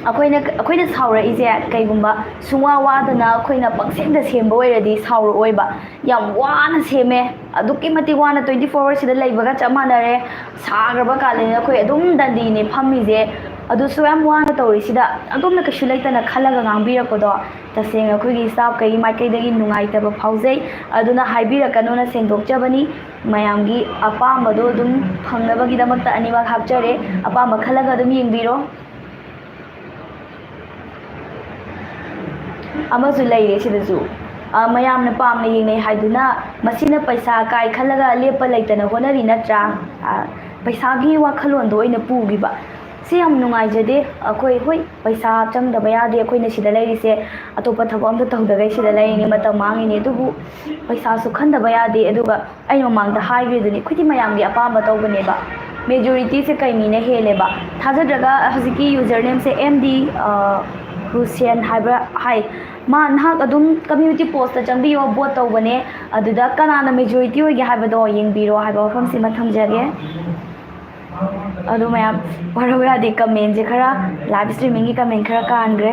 ꯑꯩꯈꯣꯏꯅ ꯑꯩꯈꯣꯏꯅ ꯁꯥꯎꯔꯛꯏꯁꯦ ꯀꯩꯒꯨꯝꯕ ꯁꯨꯡꯋꯥ ꯋꯥꯗꯅ ꯑꯩꯈꯣꯏꯅ ꯄꯪꯁꯦꯝꯗ ꯁꯦꯝꯕ ꯑꯣꯏꯔꯗꯤ ꯁꯥꯎꯔꯛꯑꯣꯏꯕ꯫ ꯌꯥꯝ ꯋꯥꯅ ꯁꯦꯝꯃꯦ, ꯑꯗꯨꯛꯀꯤ ꯃꯇꯤꯛ ꯋꯥꯅ, twenty four hour ꯁꯤꯗ ꯂꯩꯕꯒ ꯆꯞ ꯃꯥꯟꯅꯔꯦ꯫ ꯁꯥꯈ꯭ꯔꯕ ꯀꯥꯂꯦꯟꯗ ꯑꯩꯈꯣꯏ ꯑꯗꯨꯝ ꯗꯟꯗꯤꯅꯦ ꯐꯝꯃꯤꯁꯦ꯫ ꯑꯗꯨꯁꯨ ꯌꯥꯝ ꯋꯥꯅ ꯇꯧꯔꯤꯁꯤꯗ ꯑꯗꯣꯝꯅ ꯀꯩꯁꯨ ꯂꯩꯇꯅ ꯈꯜꯂꯒ ꯉꯥꯡꯕꯤꯔꯛꯄꯗꯣ ꯇꯁꯦꯡꯅ ꯑꯩꯈꯣꯏꯒꯤ staff ꯀꯩꯒꯤ ꯃꯥꯏꯀꯩꯗꯒꯤ ꯅꯨꯡꯉꯥꯏꯇꯕ ꯐꯥꯎꯖꯩ꯫ ꯑꯗꯨꯅ ꯍꯥꯏꯕꯤꯔꯛꯀꯅꯣꯅ ꯁꯦꯡꯗꯣꯛꯆꯕꯅꯤ꯫ ꯃꯌꯥꯝꯒꯤ ꯑꯄꯥꯝꯕꯗꯣ ꯑꯗꯨꯝ ꯐꯪꯅꯕꯒꯤꯗꯃꯛꯇ ꯑꯅꯤꯃꯛ ꯍꯥꯞꯆꯔꯦ꯫ ꯑꯄꯥꯝꯕ ꯈꯜꯂꯒ ꯑꯗꯨꯝ ꯌꯦꯡꯕꯤꯔꯣ꯫ ꯑꯃꯁꯨ ꯂꯩꯔꯦ ꯁꯤꯗꯁꯨ꯫ ꯑ, ꯃꯌꯥꯝꯅ ꯄꯥꯝꯅ ꯌꯦꯡꯅꯩ ꯍꯥꯏꯗꯨꯅ ꯃꯁꯤꯅ ꯄꯩꯁꯥ ꯀꯥꯏ ꯈꯜꯂꯒ ꯂꯦꯞꯄ ꯂꯩꯇꯅ ꯍꯣꯠꯅꯔꯤ ꯅꯠꯇ꯭ꯔꯥ? ꯑ, ꯄꯩꯁꯥꯒꯤ ꯋꯥꯈꯜꯂꯣꯟꯗꯣ ꯑꯣꯏꯅ ꯄꯨꯈꯤꯕ꯫ ꯁꯤ ꯌꯥꯝ ꯅꯨꯡꯉꯥꯏꯖꯗꯦ꯫ ꯑꯩꯈꯣꯏ, ꯍꯣꯏ, ꯄꯩꯁꯥ ꯆꯪꯗꯕ ꯌꯥꯗꯦ, ꯑꯩꯈꯣꯏꯅ ꯁꯤꯗ ꯂꯩꯔꯤꯁꯦ꯫ ꯑꯇꯣꯞꯄ ꯊꯕꯛ ꯑꯝꯇ ꯇꯧꯗꯈꯩ ꯁꯤꯗ ꯂꯩꯔꯤꯅꯤ, ꯃꯇꯝ ꯃꯥꯡꯉꯤꯅꯤ꯫ ꯑꯗꯨꯕꯨ ꯄꯩꯁꯥꯁꯨ ꯈꯟꯗꯕ ꯌꯥꯗꯦ꯫ ꯑꯗꯨꯒ ꯑꯩꯅ ꯃꯃꯥꯡꯗ ꯍꯥꯏꯈ꯭ꯔꯤꯗꯨꯅꯤ, ꯑꯩꯈꯣꯏꯗꯤ ꯃꯌꯥꯝꯒꯤ ꯑꯄꯥꯝꯕ ꯇꯧꯕꯅꯦꯕ꯫ Majority ꯁꯦ ꯀꯩ ꯃꯤꯅ ꯍꯦꯜꯂꯦꯕ? ꯊꯥꯖꯗ꯭ꯔꯒ ꯍꯧꯖꯤꯛꯀꯤ user name ꯁꯦ M D, ꯑ, ꯍꯨꯁꯦꯟ ꯍꯥꯏꯕ꯭ꯔꯥ ꯍꯥꯏ꯫ ꯃꯥ ꯅꯍꯥꯛ ꯑꯗꯨꯝ community post ꯇ ꯆꯪꯕꯤꯌꯣ, vote ꯇꯧꯕꯅꯦ꯫ ꯑꯗꯨꯗ ꯀꯅꯥꯅ majority ꯑꯣꯏꯒꯦ ꯍꯥꯏꯕꯗꯣ ꯌꯦꯡꯕꯤꯔꯣ ꯍꯥꯏꯕ ꯋꯥꯐꯝꯁꯤꯃ ꯊꯝꯖꯒꯦ꯫ ꯑꯗꯣ ꯃꯌꯥꯝ ꯋꯥꯔꯧ ꯌꯥꯗꯦ, comment ꯁꯦ ꯈꯔ, live streaming ꯒꯤ comment ꯈꯔ ꯀꯥꯟꯈ꯭ꯔꯦ꯫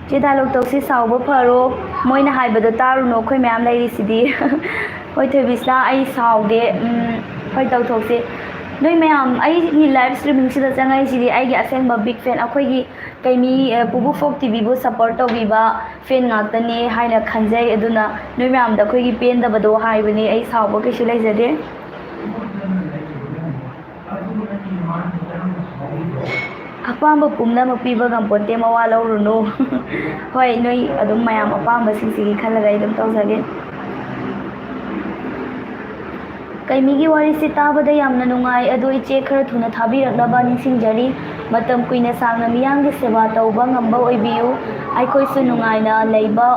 ꯆꯦ ꯗꯥꯏꯂꯣꯛ ꯇꯧꯁꯤ, ꯁꯥꯎꯕ ꯐꯔꯣ, ꯃꯣꯏꯅ ꯍꯥꯏꯕꯗꯣ ꯇꯥꯔꯨꯅꯣ, ꯑꯩꯈꯣꯏ ꯃꯌꯥꯝ ꯂꯩꯔꯤꯁꯤꯗꯤ꯫ ꯍꯣꯏ ꯊꯣꯏꯕꯤꯁꯅꯥ, ꯑꯩ ꯁꯥꯎꯗꯦ꯫ ꯎꯝ, ꯍꯣꯏ ꯇꯧꯊꯣꯛꯁꯤ꯫ ꯅꯣꯏ ꯃꯌꯥꯝ ꯑꯩꯒꯤ live streaming ꯁꯤꯗ ꯆꯪꯉꯛꯏꯁꯤꯗꯤ ꯑꯩꯒꯤ ꯑꯁꯦꯡꯕ big fan, ꯑꯩꯈꯣꯏꯒꯤ ꯀꯩꯃꯤ, ꯑ, ꯄꯨꯕꯨ ꯐꯣꯛ ꯇꯤꯚꯤꯕꯨ support ꯇꯧꯕꯤꯕ fan ꯉꯥꯛꯇꯅꯦ ꯍꯥꯏꯅ ꯈꯟꯖꯩ꯫ ꯑꯗꯨꯅ ꯅꯣꯏ ꯃꯌꯥꯝꯗ ꯑꯩꯈꯣꯏꯒꯤ ꯄꯦꯟꯗꯕꯗꯣ ꯍꯥꯏꯕꯅꯦ, ꯑꯩ ꯁꯥꯎꯕ ꯀꯩꯁꯨ ꯂꯩꯖꯗꯦ꯫ ꯑꯄꯥꯝꯕ ꯄꯨꯝꯅꯃꯛ ꯄꯤꯕ ꯉꯝꯄꯣꯟꯇꯦ, ꯃꯋꯥ ꯂꯧꯔꯨꯅꯨ꯫ ꯍꯣꯏ, ꯅꯣꯏ ꯑꯗꯨꯝ ꯃꯌꯥꯝ ꯑꯄꯥꯝꯕꯁꯤꯡꯁꯤꯒꯤ ꯈꯜꯂꯒ ꯑꯩ ꯑꯗꯨꯝ ꯇꯧꯖꯒꯦ꯫ ꯀꯩꯃꯤꯒꯤ ꯋꯥꯔꯤꯁꯤ ꯇꯥꯕꯗ ꯌꯥꯝꯅ ꯅꯨꯡꯉꯥꯏ, ꯑꯗꯣ ꯏꯆꯦ ꯈꯔ ꯊꯨꯅ ꯊꯥꯕꯤꯔꯛꯅꯕ ꯅꯤꯡꯁꯤꯡꯖꯔꯤ꯫ ꯃꯇꯝ ꯀꯨꯏꯅ ꯁꯥꯡꯅ ꯃꯤꯌꯥꯝꯒꯤ ꯁꯦꯕꯥ ꯇꯧꯕ ꯉꯝꯕ ꯑꯣꯏꯕꯤꯌꯨ꯫ ꯑꯩꯈꯣꯏꯁꯨ ꯅꯨꯡꯉꯥꯏꯅ ꯂꯩꯕ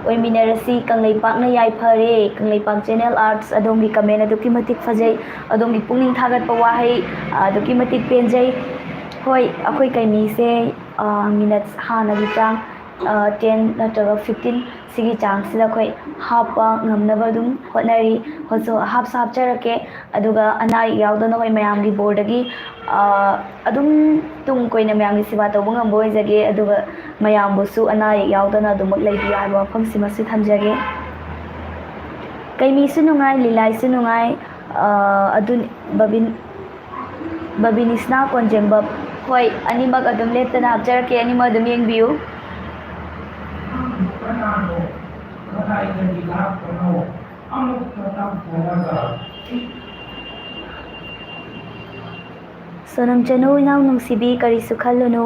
ꯑꯣꯏꯃꯤꯟꯅꯔꯁꯤ꯫ ꯀꯪꯂꯩꯄꯥꯛꯅ ꯌꯥꯏꯐꯔꯦ꯫ ꯀꯪꯂꯩꯄꯥꯛ Channel Arts, ꯑꯗꯣꯝꯒꯤ comment ꯑꯗꯨꯛꯀꯤ ꯃꯇꯤꯛ ꯐꯖꯩ꯫ ꯑꯗꯣꯝꯒꯤ ꯄꯨꯛꯅꯤꯡ ꯊꯥꯒꯠꯄ ꯋꯥꯍꯩ, ꯑ, ꯑꯗꯨꯛꯀꯤ ꯃꯇꯤꯛ ꯄꯦꯟꯖꯩ꯫ ꯍꯣꯏ, ꯑꯩꯈꯣꯏ ꯀꯩꯃꯤꯁꯦ, ꯑ, minutes ꯍꯥꯟꯅꯒꯤ ꯆꯥꯡ ꯇꯦꯟ ꯅꯠꯇ꯭ꯔꯒ ꯐꯤꯐꯇꯤꯟ, ꯁꯤꯒꯤ ꯆꯥꯡꯁꯤꯗ ꯑꯩꯈꯣꯏ ꯍꯥꯞꯄ ꯉꯝꯅꯕ ꯑꯗꯨꯝ ꯍꯣꯠꯅꯔꯤ꯫ ꯍꯧꯖꯤꯛ ꯍꯥꯞꯁꯨ ꯍꯥꯞꯆꯔꯛꯀꯦ, ꯑꯗꯨꯒ ꯑꯅꯥ ꯑꯌꯦꯛ ꯌꯥꯎꯗꯅ ꯑꯩꯈꯣꯏ ꯃꯌꯥꯝꯒꯤ ꯕꯣꯔꯗꯒꯤ ꯑꯗꯨꯝ ꯇꯨꯡ ꯀꯣꯏꯅ ꯃꯌꯥꯝꯒꯤ ꯁꯦꯕꯥ ꯇꯧꯕ ꯉꯝꯕ ꯑꯣꯏꯖꯒꯦ꯫ ꯑꯗꯨꯒ ꯃꯌꯥꯝꯕꯨꯁꯨ ꯑꯅꯥ ꯑꯌꯦꯛ ꯌꯥꯎꯗꯅ ꯑꯗꯨꯃꯛ ꯂꯩꯕꯤꯌꯨ ꯍꯥꯏꯕ ꯋꯥꯐꯝꯁꯤꯃꯁꯨ ꯊꯝꯖꯒꯦ꯫ ꯀꯩꯃꯤꯁꯨ ꯅꯨꯡꯉꯥꯏ, ꯂꯤꯂꯥꯏꯁꯨ ꯅꯨꯡꯉꯥꯏ꯫ ꯑꯗꯨꯅꯤ ꯕꯕꯤꯟ ꯕꯕꯤꯅꯤꯁꯅꯥ ꯀꯣꯟꯖꯦꯡꯕꯝ꯫ ꯍꯣꯏ, ꯑꯅꯤꯃꯛ ꯑꯗꯨꯝ ꯂꯦꯞꯇꯅ ꯍꯥꯞꯆꯔꯛꯀꯦ, ꯑꯅꯤꯃꯛ ꯑꯗꯨꯝ ꯌꯦꯡꯕꯤꯌꯨ꯫ ꯁꯣꯅꯝ ꯆꯅꯨ ꯏꯅꯥꯎ ꯅꯨꯡꯁꯤꯕꯤ, ꯀꯔꯤꯁꯨ ꯈꯜꯂꯨꯅꯨ꯫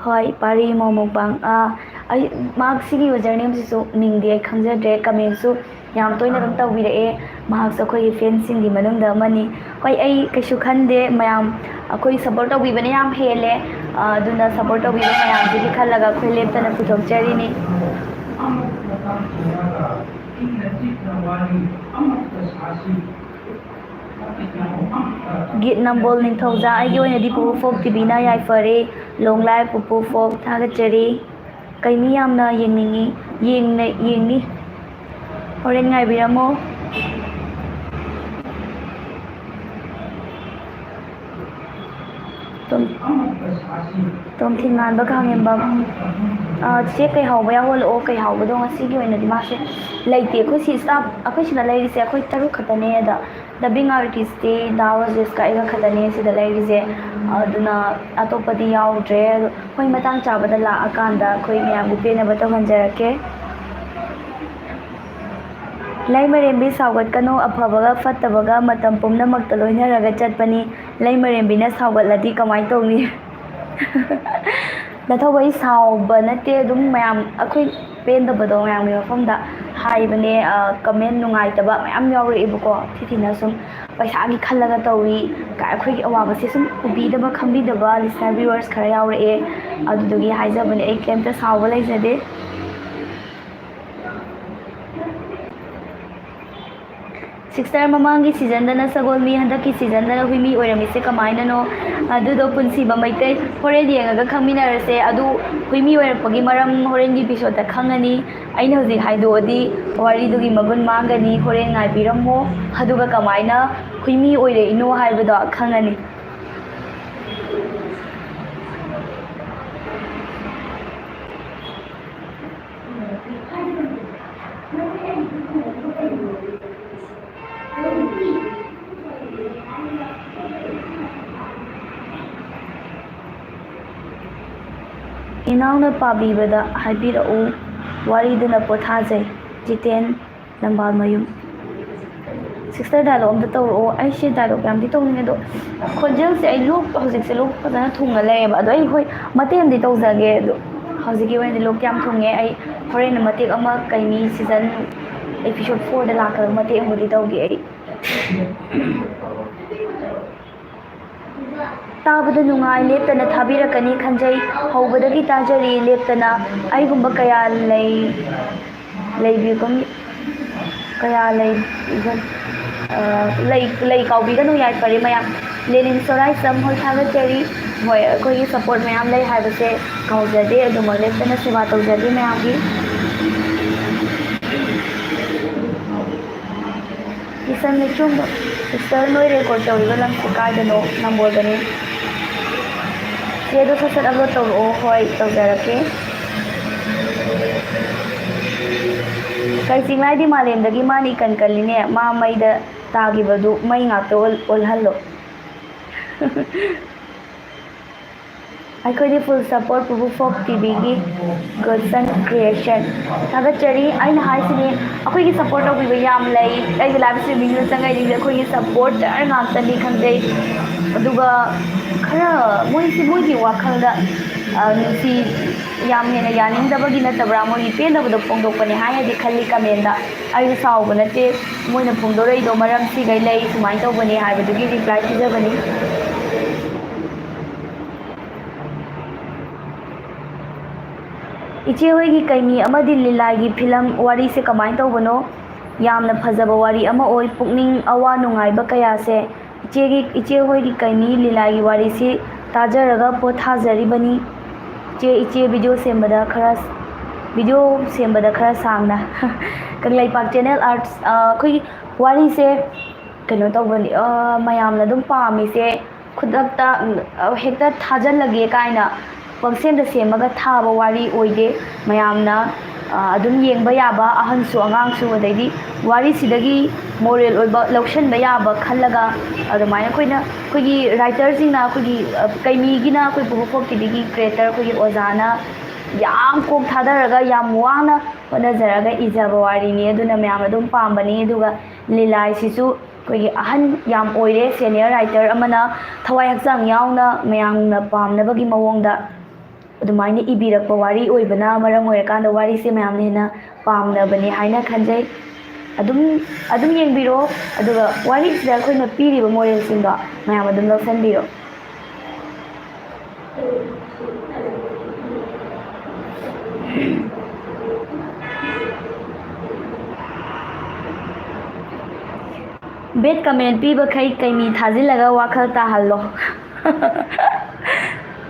ꯍꯣꯏ, ꯄꯥꯔꯤ ꯃꯣꯃꯣꯛ ꯄꯥꯡ ꯑꯥ, ꯑꯩ ꯃꯍꯥꯛ ꯁꯤꯒꯤ ꯌꯨꯖꯔ ꯅꯦꯝꯁꯤꯁꯨ ꯃꯤꯡꯗꯤ ꯑꯩ ꯈꯪꯖꯗ꯭ꯔꯦ꯫ ꯀꯃꯦꯟꯁꯨ ꯌꯥꯝ ꯇꯣꯏꯅ ꯑꯗꯨꯝ ꯇꯧꯕꯤꯔꯛꯑꯦ꯫ ꯃꯍꯥꯛꯁꯨ ꯑꯩꯈꯣꯏꯒꯤ ꯐꯦꯟꯁꯤꯡꯒꯤ ꯃꯅꯨꯡꯗ ꯑꯃꯅꯤ꯫ ꯍꯣꯏ, ꯑꯩ ꯀꯩꯁꯨ ꯈꯟꯗꯦ꯫ ꯃꯌꯥꯝ ꯑꯩꯈꯣꯏ ꯁꯞꯄꯣꯔꯠ ꯇꯧꯕꯤꯕꯅ ꯌꯥꯝ ꯍꯦꯜꯂꯦ꯫ ꯑꯗꯨꯅ ꯁꯞꯄꯣꯔꯠ ꯇꯧꯕꯤꯕ ꯃꯌꯥꯝꯁꯤꯒꯤ ꯈꯜꯂꯒ ꯑꯩꯈꯣꯏ ꯂꯦꯞꯇꯅ ꯄꯨꯊꯣꯛꯆꯔꯤꯅꯤ꯫ ꯒꯤꯠ ꯅꯝꯕꯣꯜ ꯅꯤꯡꯊꯧꯖꯥ, ꯑꯩꯒꯤ ꯑꯣꯏꯅꯗꯤ ꯄꯨꯄꯨ ꯐꯣꯛ ꯇꯤꯚꯤꯅ ꯌꯥꯏꯐꯔꯦ꯫ Long live ꯄꯨꯄꯨ ꯐꯣꯛ, ꯊꯥꯒꯠꯆꯔꯤ꯫ ꯀꯩ ꯃꯤ ꯌꯥꯝꯅ ꯌꯦꯡꯅꯤꯡꯉꯤ? ꯌꯦꯡꯅ-, ꯌꯦꯡꯅꯤ꯫ ꯍꯣꯔꯦꯟ ꯉꯥꯏꯕꯤꯔꯝꯃꯣ꯫ ꯇꯣꯝ-, ꯇꯣꯝꯊꯤꯟ ꯉꯥꯟꯕ ꯈꯥꯉꯦꯝꯕꯝ꯫ ꯑꯥ, ꯆꯦ ꯀꯩ ꯍꯥꯎꯕ ꯌꯥꯎꯍꯜꯂꯛꯑꯣ꯫ ꯀꯩ ꯍꯥꯎꯕꯗꯣ ꯉꯁꯤꯒꯤ ꯑꯣꯏꯅꯗꯤ ꯃꯥꯁꯦ ꯂꯩꯇꯦ꯫ ꯑꯩꯈꯣꯏ ꯁꯤ staff, ꯑꯩꯈꯣꯏ ꯁꯤꯗ ꯂꯩꯔꯤꯁꯦ ꯑꯩꯈꯣꯏ ꯇꯔꯨꯛ ꯈꯛꯇꯅꯦ꯫ ꯑꯗ dubbing artist ꯇꯤ ꯗꯥ ꯔꯣꯖꯦꯁꯀ ꯑꯩꯒ ꯈꯛꯇꯅꯦ ꯁꯤꯗ ꯂꯩꯔꯤꯁꯦ꯫ ꯑꯗꯨꯅ ꯑꯇꯣꯞꯄꯗꯤ ꯌꯥꯎꯗ꯭ꯔꯦ꯫ ꯑꯗꯣ ꯍꯣꯏ, ꯃꯇꯥꯡ ꯆꯥꯕꯗ ꯂꯥꯛꯑꯀꯥꯟꯗ ꯑꯩꯈꯣꯏ ꯃꯌꯥꯝꯕꯨ ꯄꯦꯟꯅꯕ ꯇꯧꯍꯟꯖꯔꯛꯀꯦ꯫ ꯂꯩꯃꯔꯦꯝꯕꯤ, ꯁꯥꯎꯒꯠꯀꯅꯨ, ꯑꯐꯕꯒ ꯐꯠꯇꯕꯒ ꯃꯇꯝ ꯄꯨꯝꯅꯃꯛꯇ ꯂꯣꯏꯅꯔꯒ ꯆꯠꯄꯅꯤ꯫ ꯂꯩꯃꯔꯦꯝꯕꯤꯅ ꯁꯥꯎꯒꯠꯂꯗꯤ ꯀꯃꯥꯏꯅ ꯇꯧꯅꯤ? ꯅꯊꯧꯕ, ꯑꯩ ꯁꯥꯎꯕ ꯅꯠꯇꯦ, ꯑꯗꯨꯝ ꯃꯌꯥꯝ ꯑꯩꯈꯣꯏ ꯄꯦꯟꯗꯕꯗꯣ ꯃꯌꯥꯝꯒꯤ ꯃꯐꯝꯗ ꯍꯥꯏꯕꯅꯦ꯫ ꯑ, comment ꯅꯨꯡꯉꯥꯏꯇꯕ ꯃꯌꯥꯝ ꯌꯥꯎꯔꯛꯑꯦꯕꯀꯣ, ꯊꯤ ꯊꯤꯅ ꯁꯨꯝ ꯄꯩꯁꯥꯒꯤ ꯈꯜꯂꯒ ꯇꯧꯏ ꯀꯥꯏ, ꯑꯩꯈꯣꯏꯒꯤ ꯑꯋꯥꯕꯁꯦ ꯁꯨꯝ ꯎꯕꯤꯗꯕ ꯈꯪꯕꯤꯗꯕ listener viewers ꯈꯔ ꯌꯥꯎꯔꯛꯑꯦ꯫ ꯑꯗꯨꯗꯨꯒꯤ ꯍꯥꯏꯖꯕꯅꯦ, ꯑꯩ ꯀꯩꯝꯇ ꯁꯥꯎꯕ ꯂꯩꯖꯗꯦ꯫ ꯁꯤꯁꯇꯔ, ꯃꯃꯥꯡꯒꯤ ꯁꯤꯖꯟꯗꯅ ꯁꯒꯣꯜ ꯃꯤ, ꯍꯟꯗꯛꯀꯤ ꯁꯤꯖꯟꯗꯅ ꯍꯨꯏꯃꯤ ꯑꯣꯏꯔꯝꯃꯤꯁꯦ ꯀꯃꯥꯏꯅꯅꯣ? ꯑꯗꯨꯗꯣ ꯄꯨꯟꯁꯤꯕ ꯃꯩꯇꯩ, ꯍꯣꯔꯦꯟ ꯌꯦꯡꯉꯒ ꯈꯪꯃꯤꯟꯅꯔꯁꯦ꯫ ꯑꯗꯨ ꯍꯨꯏꯃꯤ ꯑꯣꯏꯔꯛꯄꯒꯤ ꯃꯔꯝ ꯍꯣꯔꯦꯟꯒꯤ ꯏꯄꯤꯁꯣꯠꯇ ꯈꯪꯉꯅꯤ꯫ ꯑꯩꯅ ꯍꯧꯖꯤꯛ ꯍꯥꯏꯗꯣꯛꯑꯗꯤ ꯋꯥꯔꯤꯗꯨꯒꯤ ꯃꯒꯨꯟ ꯃꯥꯡꯒꯅꯤ꯫ ꯍꯣꯔꯦꯟ ꯉꯥꯏꯕꯤꯔꯝꯃꯣ, ꯑꯗꯨꯒ ꯀꯃꯥꯏꯅ ꯍꯨꯏꯃꯤ ꯑꯣꯏꯔꯛꯏꯅꯣ ꯍꯥꯏꯕꯗꯣ ꯈꯪꯉꯅꯤ꯫ ꯏꯅꯥꯎꯅ ꯄꯥꯕꯤꯕꯗ ꯍꯥꯏꯕꯤꯔꯛꯎ꯫ ꯋꯥꯔꯤꯗꯨꯅ ꯄꯣꯊꯥꯖꯩ꯫ ꯖꯤꯇꯦꯟ ꯂꯝꯕꯥꯜꯃꯌꯨꯝ꯫ ꯁꯤꯁꯇꯔ, ꯗꯥꯏꯂꯣꯛ ꯑꯝꯇ ꯇꯧꯔꯛꯑꯣ꯫ ꯑꯩꯁꯦ ꯗꯥꯏꯂꯣꯛ ꯌꯥꯝꯗꯤ ꯇꯧꯅꯤꯡꯉꯦ, ꯑꯗꯣ ꯈꯣꯟꯖꯦꯜꯁꯦ ꯑꯩ ꯂꯣꯛ, ꯍꯧꯖꯤꯛꯁꯦ ꯂꯣꯛ ꯐꯖꯅ ꯊꯨꯡꯉ ꯂꯩꯌꯦꯕ꯫ ꯑꯗꯣ ꯑꯩ, ꯍꯣꯏ, ꯃꯇꯦꯛ ꯑꯃꯗꯤ ꯇꯧꯖꯒꯦ꯫ ꯑꯗꯣ ꯍꯧꯖꯤꯛꯀꯤ ꯑꯣꯏꯅꯗꯤ ꯂꯣꯛ ꯌꯥꯝ ꯊꯨꯡꯉꯦ꯫ ꯑꯩ ꯍꯣꯔꯦꯟ ꯃꯇꯦꯛ ꯑꯃ, ꯀꯩꯅꯤ, ꯁꯤꯖꯟ ꯏꯄꯤꯁꯣꯠ ꯐꯣꯔꯗ ꯂꯥꯛꯀꯗꯕ ꯃꯇꯦꯛ ꯑꯃꯕꯨꯗꯤ ꯇꯧꯒꯦ ꯑꯩ꯫ ꯇꯥꯕꯗ ꯅꯨꯡꯉꯥꯏ, ꯂꯦꯞꯇꯅ ꯊꯥꯕꯤꯔꯛꯀꯅꯤ ꯈꯟꯖꯩ꯫ ꯍꯧꯕꯗꯒꯤ ꯇꯥꯖꯔꯤ ꯂꯦꯞꯇꯅ꯫ ꯑꯩꯒꯨꯝꯕ ꯀꯌꯥ ꯂꯩ, ꯂꯩꯕꯤꯒꯨꯝ, ꯀꯌꯥ ꯂꯩ, ꯑ, ꯂꯩ, ꯂꯩ ꯀꯥꯎꯕꯤꯒꯅꯨ, ꯌꯥꯏꯐꯔꯦ ꯃꯌꯥꯝ꯫ ꯂꯦꯅꯤꯟ ꯁꯣꯔꯥꯏꯁꯝ ꯍꯣꯏ, ꯊꯥꯒꯠꯆꯔꯤ꯫ ꯍꯣꯏ, ꯑꯩꯈꯣꯏꯒꯤ ꯁꯞꯄꯣꯔꯠ ꯃꯌꯥꯝ ꯂꯩ ꯍꯥꯏꯕꯁꯦ ꯀꯥꯎꯖꯗꯦ꯫ ꯑꯗꯨꯃꯛ ꯂꯦꯞꯇꯅ ꯁꯦꯕꯥ ꯇꯧꯖꯒꯦ ꯃꯌꯥꯝꯒꯤ꯫ ꯀꯤꯁꯟ ꯂꯩꯈꯣꯝꯕꯝ, ꯁꯤꯁꯇꯔ, ꯅꯣꯏ ꯔꯦꯀꯣꯔꯠ ꯇꯧꯔꯤꯕ ꯂꯝꯁꯦ ꯀꯥꯏꯗꯅꯣ? ꯅꯝꯕꯣꯜꯗꯅꯤ꯫ ꯆꯦꯗꯣ ꯁꯠ ꯁꯠ ꯑꯞꯂꯣꯗ ꯇꯧꯔꯛꯑꯣ꯫ ꯍꯣꯏ, ꯇꯧꯖꯔꯛꯀꯦ꯫ ꯀꯩ ꯆꯤꯡꯂꯥꯏꯗꯤ ꯃꯥꯂꯦꯝꯗꯒꯤ ꯃꯥꯅ ꯏꯀꯟ ꯀꯜꯂꯤꯅꯦ꯫ ꯃꯥ ꯃꯩꯗ ꯇꯥꯈꯤꯕꯗꯨ ꯃꯩ ꯉꯥꯛꯇ ꯑꯣꯜ-, ꯑꯣꯜꯍꯜꯂꯣ꯫ ꯑꯩꯈꯣꯏꯗꯤ full support ꯄꯨꯄꯨ ꯐꯣꯛ ꯇꯤꯚꯤꯒꯤ ꯒꯣꯗꯁꯟ ꯀ꯭ꯔꯤꯌꯦꯁꯟ꯫ ꯊꯥꯒꯠꯆꯔꯤ꯫ ꯑꯩꯅ ꯍꯥꯏꯁꯤꯅꯤ, ꯑꯩꯈꯣꯏꯒꯤ ꯁꯞꯄꯣꯔꯠ ꯇꯧꯕꯤꯕ ꯌꯥꯝ ꯂꯩ꯫ ꯑꯩꯒꯤ ꯂꯥꯏꯚ ꯁ꯭ꯇ꯭ꯔꯤꯃꯤꯡꯗ ꯆꯪꯉꯛꯏꯁꯤꯡꯁꯦ ꯑꯩꯈꯣꯏꯒꯤ ꯁꯞꯄꯣꯔꯇꯔ ꯉꯥꯛꯇꯅꯤ ꯈꯟꯖꯩ꯫ ꯑꯗꯨꯒ ꯈꯔ ꯃꯣꯏꯁꯤ, ꯃꯣꯏꯒꯤ ꯋꯥꯈꯜꯗ, ꯑ, ꯅꯨꯡꯁꯤ, ꯌꯥꯝ ꯍꯦꯟꯅ ꯌꯥꯅꯤꯡꯗꯕꯒꯤ ꯅꯠꯇꯕ꯭ꯔꯥ, ꯃꯣꯏꯒꯤ ꯄꯦꯟꯗꯕꯗꯣ ꯐꯣꯡꯗꯣꯛꯄꯅꯦ ꯍꯥꯏꯅꯗꯤ ꯈꯜꯂꯤ ꯀꯃꯦꯟꯗ꯫ ꯑꯩꯁꯨ ꯁꯥꯎꯕ ꯅꯠꯇꯦ, ꯃꯣꯏꯅ ꯐꯣꯡꯗꯣꯔꯛꯏꯗꯣ ꯃꯔꯝ ꯁꯤꯈꯩ ꯂꯩ, ꯁꯨꯃꯥꯏꯅ ꯇꯧꯕꯅꯦ ꯍꯥꯏꯕꯗꯨꯒꯤ ꯔꯤꯄ꯭ꯂꯥꯏ ꯄꯤꯖꯕꯅꯤ꯫ ꯏꯆꯦ ꯍꯣꯏꯒꯤ ꯀꯩꯃꯤ ꯑꯃꯗꯤ ꯂꯤꯂꯥꯒꯤ ꯐꯤꯂꯝ ꯋꯥꯔꯤꯁꯦ ꯀꯃꯥꯏꯅ ꯇꯧꯕꯅꯣ? ꯌꯥꯝꯅ ꯐꯖꯕ ꯋꯥꯔꯤ ꯑꯃ ꯑꯣꯏ꯫ ꯄꯨꯛꯅꯤꯡ ꯑꯋꯥ ꯅꯨꯡꯉꯥꯏꯕ ꯀꯌꯥꯁꯦ ꯏꯆꯦꯒꯤ, ꯏꯆꯦ ꯍꯣꯏꯒꯤ ꯀꯩꯃꯤ ꯂꯤꯂꯥꯒꯤ ꯋꯥꯔꯤꯁꯤ ꯇꯥꯖꯔꯒ ꯄꯣꯊꯥꯖꯔꯤꯕꯅꯤ꯫ ꯏꯆꯦ, ꯏꯆꯦ video ꯁꯦꯝꯕꯗ ꯈꯔ, video ꯁꯦꯝꯕꯗ ꯈꯔ ꯁꯥꯡꯅ꯫ ꯀꯪꯂꯩꯄꯥꯛ Channel Arts, ꯑ, ꯑꯩꯈꯣꯏꯒꯤ ꯋꯥꯔꯤꯁꯦ ꯀꯩꯅꯣ ꯇꯧꯕꯅꯤ, ꯑ, ꯃꯌꯥꯝꯅ ꯑꯗꯨꯝ ꯄꯥꯝꯃꯤꯁꯦ ꯈꯨꯗꯛꯇ, ꯎꯝ, ꯑ, ꯍꯦꯛꯇ ꯊꯥꯖꯤꯜꯂꯒꯦ ꯀꯥꯏꯅ ꯄꯪꯁꯦꯝꯗ ꯁꯦꯝꯃꯒ ꯊꯥꯕ ꯋꯥꯔꯤ ꯑꯣꯏꯗꯦ꯫ ꯃꯌꯥꯝꯅ, ꯑ, ꯑꯗꯨꯝ ꯌꯦꯡꯕ ꯌꯥꯕ, ꯑꯍꯟꯁꯨ ꯑꯉꯥꯡꯁꯨ, ꯑꯗꯩꯗꯤ ꯋꯥꯔꯤꯁꯤꯗꯒꯤ moral ꯑꯣꯏꯕ ꯂꯧꯁꯤꯟꯕ ꯌꯥꯕ ꯈꯜꯂꯒ ꯑꯗꯨꯃꯥꯏꯅ ꯑꯩꯈꯣꯏꯅ, ꯑꯩꯈꯣꯏꯒꯤ writer ꯁꯤꯡꯅ, ꯑꯩꯈꯣꯏꯒꯤ, ꯑ, ꯀꯩꯃꯤꯒꯤꯅ, ꯑꯩꯈꯣꯏ ꯄꯨꯕꯨ ꯀꯣꯛꯀꯤꯗꯒꯤ creator ꯑꯩꯈꯣꯏꯒꯤ ꯑꯣꯖꯥꯅ ꯌꯥꯝ ꯀꯣꯛ ꯊꯥꯗꯔꯒ ꯌꯥꯝ ꯋꯥꯅ ꯍꯣꯠꯅꯖꯔꯒ ꯏꯖꯕ ꯋꯥꯔꯤꯅꯤ꯫ ꯑꯗꯨꯅ ꯃꯌꯥꯝꯅ ꯑꯗꯨꯝ ꯄꯥꯝꯕꯅꯤ꯫ ꯑꯗꯨꯒ ꯂꯤꯂꯥꯁꯤꯁꯨ ꯑꯩꯈꯣꯏꯒꯤ ꯑꯍꯟ ꯌꯥꯝ ꯑꯣꯏꯔꯦ, senior writer ꯑꯃꯅ ꯊꯋꯥꯏ ꯍꯛꯆꯥꯡ ꯌꯥꯎꯅ ꯃꯌꯥꯝꯅ ꯄꯥꯝꯅꯕꯒꯤ ꯃꯑꯣꯡꯗ ꯑꯗꯨꯃꯥꯏꯅ ꯏꯕꯤꯔꯛꯄ ꯋꯥꯔꯤ ꯑꯣꯏꯕꯅ ꯃꯔꯝ ꯑꯣꯏꯔꯀꯥꯟꯗ ꯋꯥꯔꯤꯁꯦ ꯃꯌꯥꯝꯅ ꯍꯦꯟꯅ ꯄꯥꯝꯅꯕꯅꯤ ꯍꯥꯏꯅ ꯈꯟꯖꯩ꯫ ꯑꯗꯨꯝ, ꯑꯗꯨꯝ ꯌꯦꯡꯕꯤꯔꯣ, ꯑꯗꯨꯒ ꯋꯥꯔꯤꯁꯤꯗ ꯑꯩꯈꯣꯏꯅ ꯄꯤꯔꯤꯕ moral ꯁꯤꯡꯗꯣ ꯃꯌꯥꯝ ꯑꯗꯨꯝ ꯂꯧꯁꯤꯟꯕꯤꯔꯣ꯫ Bad comment ꯄꯤꯕꯈꯩ ꯀꯩꯃꯤ ꯊꯥꯖꯤꯜꯂꯒ ꯋꯥꯈꯜ ꯇꯥꯍꯜꯂꯣ꯫